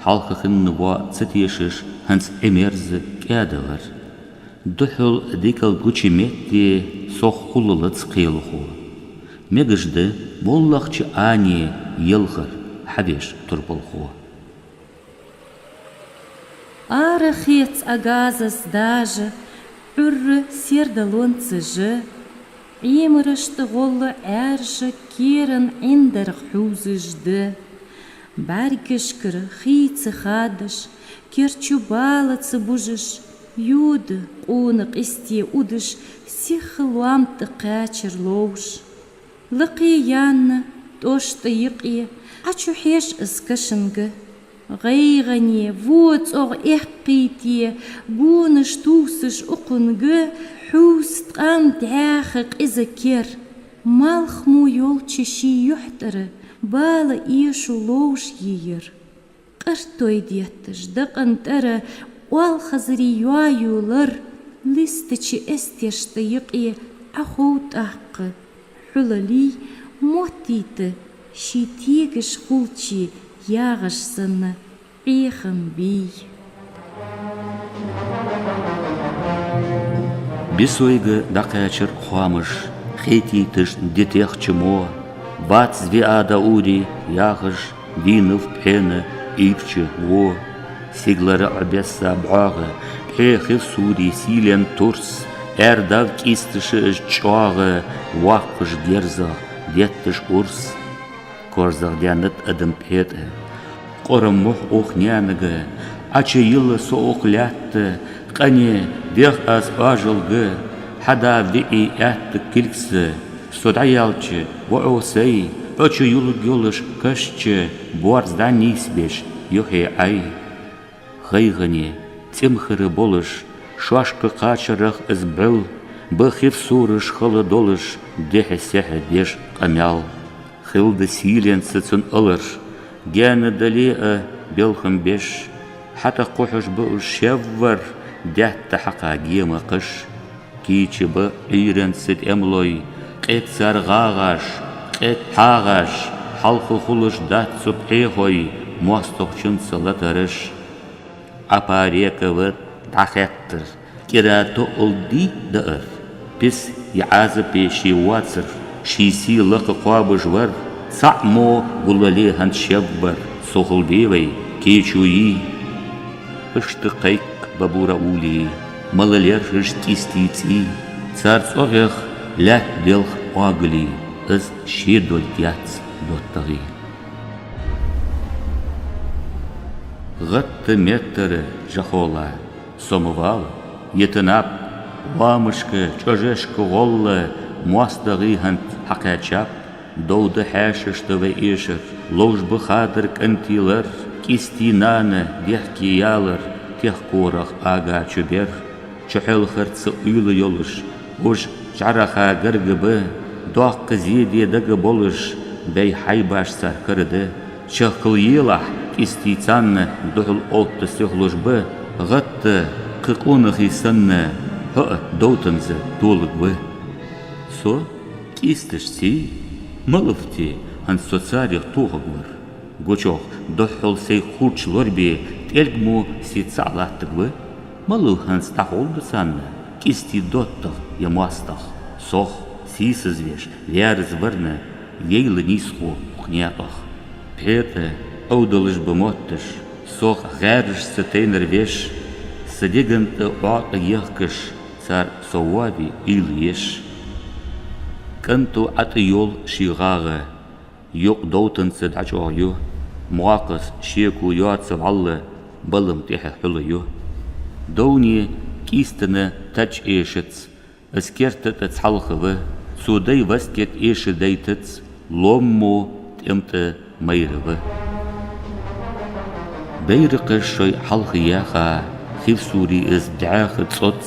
хьалха хинна воа ца тешаш, хӀанз Ӏимерза кӀаьдалар. Духхьал дикал гуча метте сох хулалац кхелахо. Мегаш да моллагӀча Ӏане елхар хьадеш турпалхо. Ара хец Ӏа газас дажа, Ӏуйра сердалонца жа, Ӏемарашта гӀолла Ӏаьржа керан Ӏиндарх хьувзаш да. БӀаргашкара хий ца хадаш, керчу бала ца бужаш, йода къона къисте удаш, сиха лоам тӀа кхаьчар ловш. Лакхе яьнна тӀош тӀа юкъе, Ӏа чу хьеж из кашанга. ГӀайгӀане, во цӀогӀа эккхийте, гонаш тувсаш укхунга, хьувса ткъам дӀаьха къиза кер. Малх мо йолча ший юхь тӀара, бала эшу ловш йийяр. Къартой детташ дакъан тӀара, оалхазарий йоаю лар, листача эстешта юкъе Ӏа хов тӀаккха, хьулалий моттийта ший тегаш хулчий ягӀаш санна Ӏехам бий. Бисойга дӀакхаьчар хоамаш, хетийташ дитехча мо, бац виа да ури яхаш, вийнав пхьена ийрча во. Сигалара Ӏобесса бӀоагӀа, пхье хив сури сийлен турс, аьрдав кӀисташа из чӀоагӀа, воккхаш герзах детташ урс. КорзагӀдаьннад адам пхье тӀа. Къора мухь укх наьнага, Ӏачуйилла со укх лаьтта, къане дех аз Ӏоажалга, хьада виӀий аьттаг кулгса, со дӀаяьлча, воӀо сай, Ӏочуйолга йолаш кашча, боарз дӀанийсбеш юхье Ӏай. ГӀайгӀане, цӀимхара болаш, шоашка кхачарах из бӀил, ба хив сураш хала долаш, дехьа-сехьа деш къамаьл. Хилда сийленца цун алар, гаьна дале а белхам беш, хьатӀакхухьаш ба уж шеввар, даьтта хьакха гема кхаш. Кийча ба Ӏуйранца тӀемалой, къег цар гӀагӀаш, къег хьагӀаш, хьалха хулаш дац цу пхьехой, моастагӀчунца латараш. Ӏапарека ва дӀахеттар, кӀира тоъал дий даар. Пис я Ӏазапе ше воацар, ший сий лакха кхоабаш вар, цаӀ мо гуллале хӀанз шеввар, со хул бе вай, кийчо йий. Иштта кхайк ба Бура улий, мала лерхӀаш кӀистий цӀий, цар цӀогӀех лаьтта делх оагулий, из ше долга яц доттагӀий. ГӀатта меттара жахола, со ма вала, йита наб, лоамашка, чӀожашка гӀолла, моастагӀий хӀанз хьакхаьчаб, довда хьаьшашта вай эшар, ловш ба хадар кӀантий лар, кӀистий нана дехке ялар, техкорах ага чу бер. Чухьалхарца уйла йолаш, уж жӀараха гарга ба, доккха зе де дага болаш, бӀей хьайбаш цар кара да. Чехкал елахь, кӀистий царна духьал отта сихлуш ба, гӀатта кхы къонахий санна, хьо а довтанза долга ва. Со кӀисташций, малав те, хӀанз со царех тохаг вар. Гучох духхьал сай хурч лорабе, тӀелг мо се цаӀ латтаг ва. Малав хӀанз дӀахьулда царна, кӀистий доттагӀа е моастагӀа. Сох, сийсазвеш, ваьрза варна, вейла нийсхо укх наькъах. Пхье тӀа Ӏовдалаш ба мотташ, сох гӀаьрашца тайнар веш, са деган тӀа Ӏоакъа ехкаш, цар со воаве уйла еш. КӀанто ӀатӀайоал ший гӀагӀа, юкъ довтанца дӀачӀоагӀа ю, мокхаза шеко йоацавалла, балам тӀехьа хьула ю. Довне кӀистана тач эшац, из керта тӀа цхьалха ва, Цо дай васкет эша дайтац, лоам мо тӀем тӀа майра ва. Байракхаш шоай хьалха яьха, хивсурий из дӀаьха цӀоц,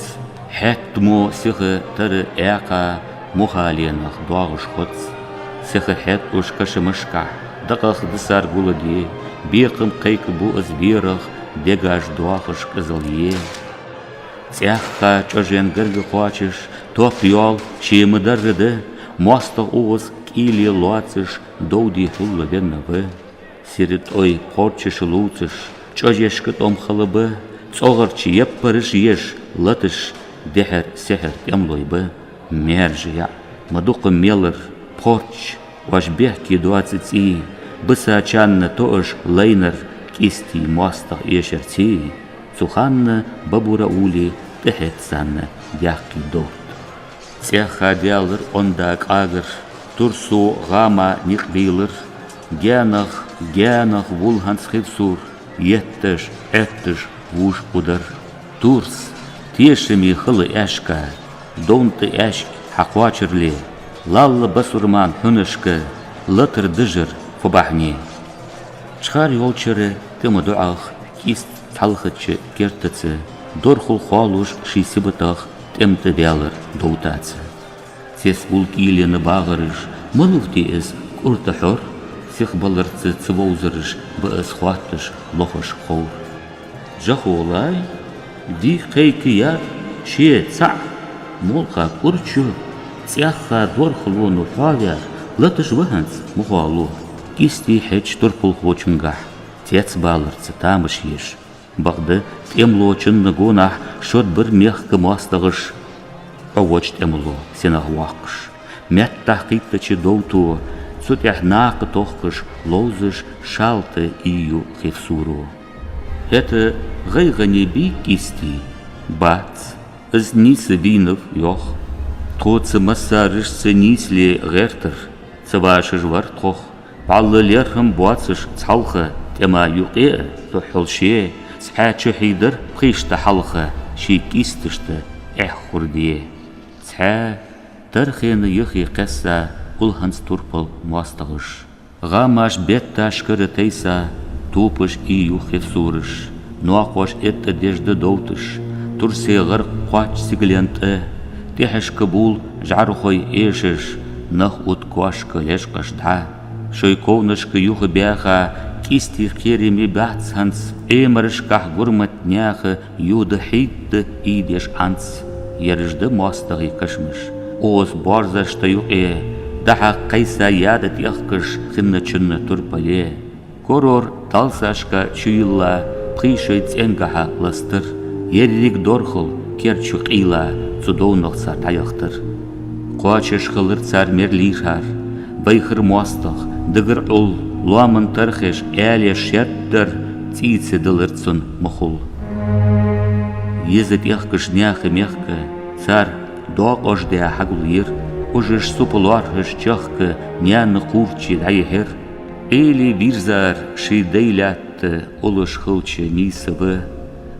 хьетта мо сиха тара аькха, мухаленах доагӀаш хоц. Сиха хьетталуш кашамашкахь, дакъах да цар гулде, бекхам кхайкабу из берах, дегаш доахаш къизал е. ЦӀаьхха чӀожен гарга кхоачаш, топ йоал ше ма дарра да, моастагӀа укхаза кӀийле лоацаш, довде хьулла венна ва. Сира тӀой пхорчаша лувцаш, чӀожешка тӀом хала ба, цӀогӀарча яппараш еш, латаш дехьара-сехьара тӀемалой ба. Маьржа яӀ, ма дукха мелар, пхорч, оаш бехке доаца цӀий, бисачарна тоъаш лайнар кӀистий моастагӀа эшарций, цу хана Бабурауле тӀахьеццанна даьккхий доврт. ЦӀаьхха даьлар онда къагар, турсо гӀама никъ бийлар, гаьнах, гаьнах вул хӀанз хивсур, етташ, Ӏетташ вуж удар. Турс, тешаме хила аьшка, довна тӀа аьшк хьа кхоачарле, лалла басурман хьунашка, латар дажар фу бахьане. Чхар йолчара тӀема доӀах кӀист цхьалхача кертаца, дорхал хоалуш ший сибатах тӀем тӀа ваьлар довтаца. Цецбул кӀийлен багӀараш, ма лувте из кӀурта хьор, сихбаларца ца вовзараш ба из хоатташ лохаш ховр. Жахолай, дий кхайкаяр ше цаӀ, молха кӀур чу, цӀаьхха дорхалоно хьоаваьр, латаш ва хӀанз ма хоалу. КӀистий хьеча турпалхочунгахь, цецбаларца тамаш еш. Бакъда тӀемалочунна гонахьа шод бар мехка моастагӀаш, Ӏовоча тӀемало сенах воаккхаш. Меттахь кхийттача довто, цу тӀехь накха тохкаш, ловзаш шалта ийю хивсуро. ХӀета гӀайгӀане бий кӀистий? Бац, из нийса вийнав, йоах. Тхоца массарашца нийсле гӀертар, ца вашаш вар тхох. Валла лерхӀам боацаш цхьалха тӀема юкъе а, тӀехьал ше, цхьаь чухьийдар пхиъашта хьалха, ший кӀисташта эхь хурде. Цхьаь тархена юхе кхесса улханца турпал моастагӀаш. ГӀамаш бетташкара тайса, топаш ийю хивсураш. Ноакхош эттӀа деш да довташ, турсе гӀаркх кхоач сигален тӀа, тӀехьашка бул жӀархой эшаш, нах ут коашка лечкъаш дӀа. Шоай ковнашка юха баьха, кӀистий кхераме бац хӀанз, Ӏемарашкахь гурмат наьха йода хьийдда ийдеш Ӏанз. Ераш да моастагӀий кашамаш, укхаза боарзашта юкъе, дӀа-хьа кхайса яда тӀехкаш хинначунна турпале. Корор талсашка чуйилла, пхи шоай цӀенгахьа ластар, еррига дорхал кер чу къийла, цу довнах цар дӀаяхтар. Кхоачаш хилар цар мер лийрхӀар, вайхар моастагӀа, дагар Ӏул, лоаман тархеш аьле шертӀ дар, цӀийца дилар цун мухул. Еза тӀехкаш наьха мехка цар доакъош даь хьагулйир, ужаш супа лоархӀаш чехка наьна кхурче дӀайихьар. Ӏели вийрзар ший дай лаьтта уллаш хилча нийса ва,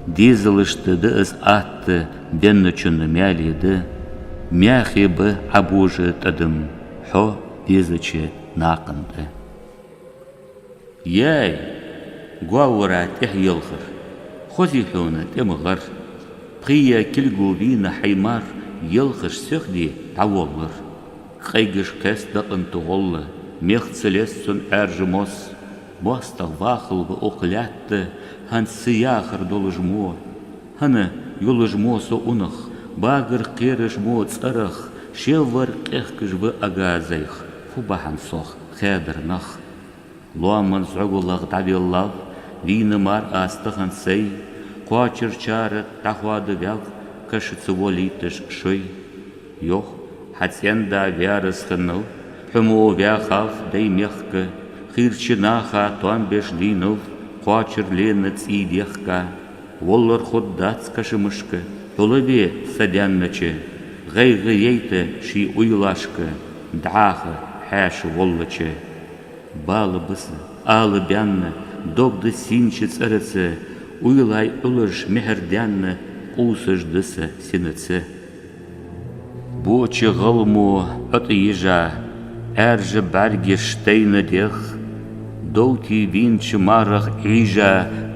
дезалашта да из атта венначунна маьле да, маьхе ба Ӏобожа тӀадам хьо везача накхан тӀа. Яй, говра тӀехьа елхар, хозий хьона тӀема гӀар, пхи е кулго вийна хьай мар, елхаш сиха де дӀаволлар. Къайгаш кхест дакъанта гӀолла, мех ца лез цун Ӏаьржа мос. МоастагӀа вахалва укх лаьтта, хӀанз са яхар долаш мо. ХӀана йолаш мо со унах, багар кхераш мо цӀерах, шеввар къехкаш ва ага зайх, фу бахьан сох хаьдар нах. Лоаман зӀогалах дӀавеллав, вийна мар аз тахан сай, кхоачарчар дӀахоадаваьв, каша ца волийташ шоай. Йоах, хьа цӀен-да ваьраз хиннав, хьо мо ваьхав дай мехка, хийрача наха тоам беш дийнав, кхоачар лена цӀий дехка. Воллар хургдац кашамашка, хьулаве са даьннача, гӀайгӀа яйта ший уйлашка, дӀаха хьаьша воллача. Бала биса, ала баьнна, дог да сийнача цӀераца, уйлай Ӏулаш мехьар даьнна, къувсаш да са синаца. Боча гӀалмо Ӏотӏа йижа, Ӏаьржа бӀаргаш тайна дех, довтий вийнача марах Ӏийжа,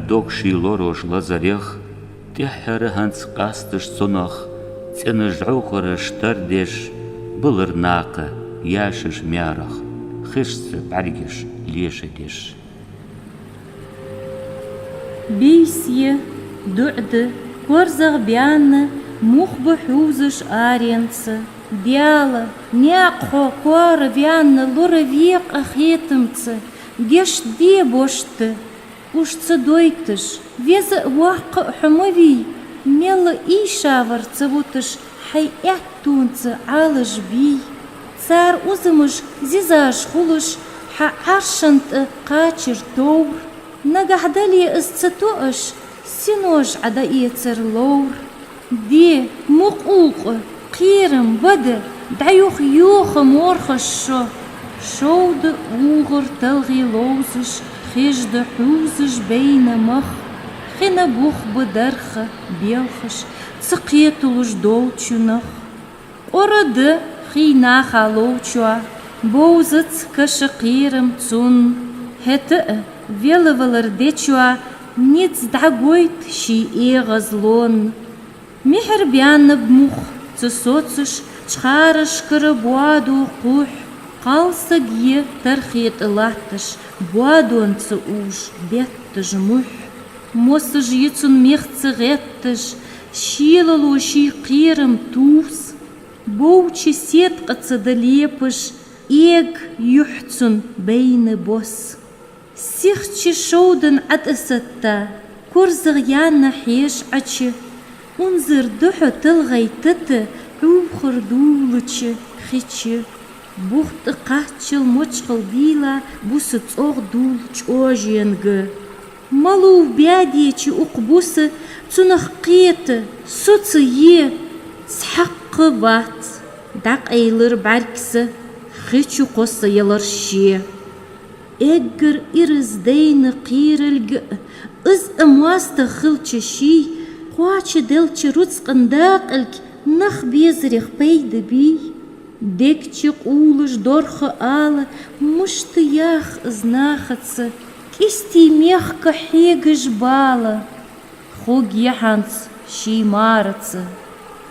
дог ший лорош лазарех, тӀеххьара хӀанз къасташ цунах, цӀена жӀовхараш тардеш, балар накха яшаш маьрах, хешца бӀаргаш леша деш. Бийса я, дуӀа да, корзагӀа баьнна, мух ба хьувзаш аренца. Даьла, наькъа хьо коара ваьнна лораве-кх хетамца, гешт де бошта, уж ца дойташ, веза а воккха а хьо ма вий, мел а ийша вар ца вуташ, хьай аьттонца Ӏалаш бий. Цар узамаш зизаш хулаш, хьа Ӏаршан тӀа кхачар товр. Нагахь дале из ца тоъаш, синош Ӏа дӀаэцар ловр. Де, мукъа улкъа, кхерам, бада, дӀаюха йоха морхаш шо. Шовда угӀар талгӀе ловзаш, хижда хьувзаш байна мах, хина бух ба дарха белхаш, ца кхеталуш долча нах. Къора да хий наха ловчоа, бовзац каша кхерам цунна, хӀета а велавалар дечоа, низ дӀагойт ший эгӀазлонна. Михьар баьннаб мух ца соцаш, чхарашкара боадо кхухь, кхалсаг я тархе тӀа латташ, боадонца уж бетташ мухь. Мосаш я цун мехца гӀетташ, шелало ший кхерам тувс. Бовча седкъаца да лепаш, эга юхь цун байна бос. Сихача шовдан ӀотӀасатта, корзагӀъяьнна хьежа Ӏочу, унзара духьа талгӀай тата Ӏувхар дулача хи чу. Бух тӀа кхаччал мочхал дийла, буса цӀогӀа дул чӀоженга. Малув баьдеча укх буса, цунах кхета, соца е, цхьаккха вац, дӀакъайлар бӀаргса, хи чу кхоссаялар ше. Эггара ираз дайна кхералга а, из а моастагӀа хилча ший, кхоачаделча рузкъан дакъалга нах безарех пайда бий? Дег чу къувлаш дорха ала, мишта ях из нахаца, кӀистий мехка хьегаш бала. Хургья хӀанз ший мараца.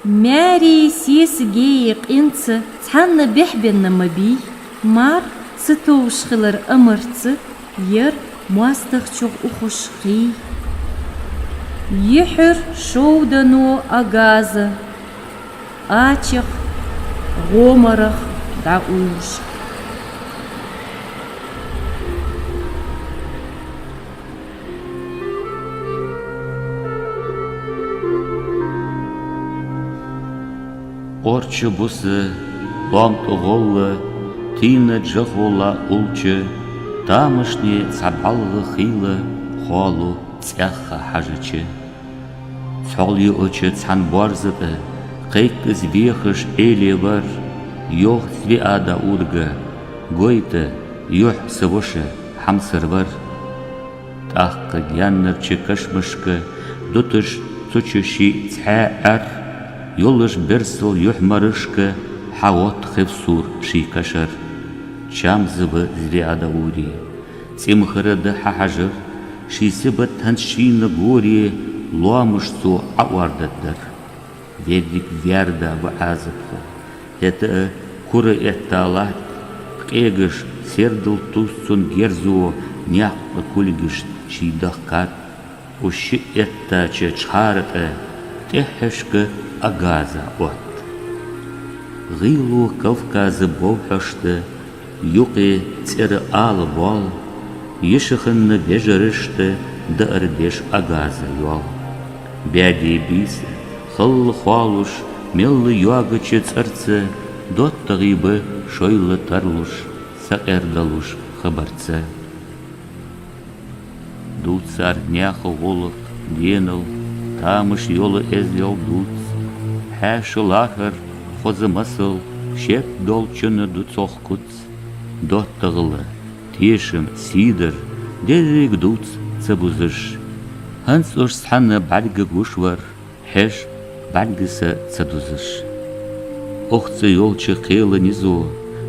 Маьре, сесаге, къинца цхьанна бехбенна ма бий. Мар ца товш хилар амарца, ер моастагӀчох ухаш хий. Йихьар шовдано Агаза, ачех, гӀомарах дӀаувш. Орча буса, лоам тӀа гӀолла, тийна жахо ла улча, тамашийна цхьа бӀалгӀа хийла хоалу цӀаьхха хьажача. Цхьол йоӀача цхьан боарза тӀа кхайкац вехаш Ӏеле вар, йоах Звеа-Даурга, гойта, юхь са воша хьамсара вар. ТӀаккха гаьннарча кашамашка дуташ цу чу ший цхьаь Ӏар, йолаш берсал юхьмарашка хьаотт хивсур ший кашар. Чамза ва Звеа-Даури. ЦӀимхара да хьахьажар, ший сибат хӀанз шийна горе, лоамаш цо Ӏооардаргдар. Верриг ваьрда ва Ӏазапхо. ХӀета а кура этта латт, къегаш сердал тус цун герзо, наькъа кулгашта ший дахкад. Уж шиъ эттача чхьара тӀа тӀехьашка Агаза отт. ГӀийло Кавказа бовхьашта, юкъе цӀера ала боал, йиша хинна вежарашта даар деш Агаза йоал. Баьде бийса, халла хоалуш, мелла йоагача цӀарца, доттагӀий ба шоайла тарлуш, сакъердалуш хабарца. Дувцар наьха гӀулакх, денал, тамаш йола эздел дувц. Хьаьша лахар, хоза масал, шек долчунна ду цох куц. ДоттагӀала тешам, сийдар деррига дувц ца бузаш. ХӀанз уж цхьана бӀарга гуш вар, хьеж бӀаргса ца дузаш. Охца йолча кхела низо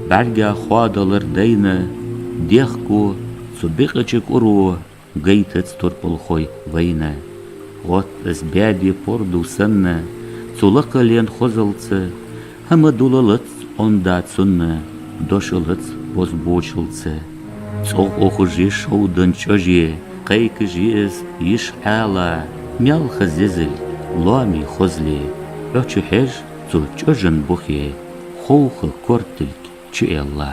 бӀарга хоадалар дайна, дехко цу бекъача кӀуро гайтац турпалхой вайна. ГӀоттац баьде пордув санна цу лакхален хозалца, хӀама дулалац Ӏомда цунна, дошалац бозбуунчалца. ЦӀогӀа ухаш я шовдан чӀоже, кхайкаш я из йиша Ӏаьла, маьлха зезал, лоамий хозал, Ӏочухьеж цу чӀожан бухе, ховха кортилг чуэлла.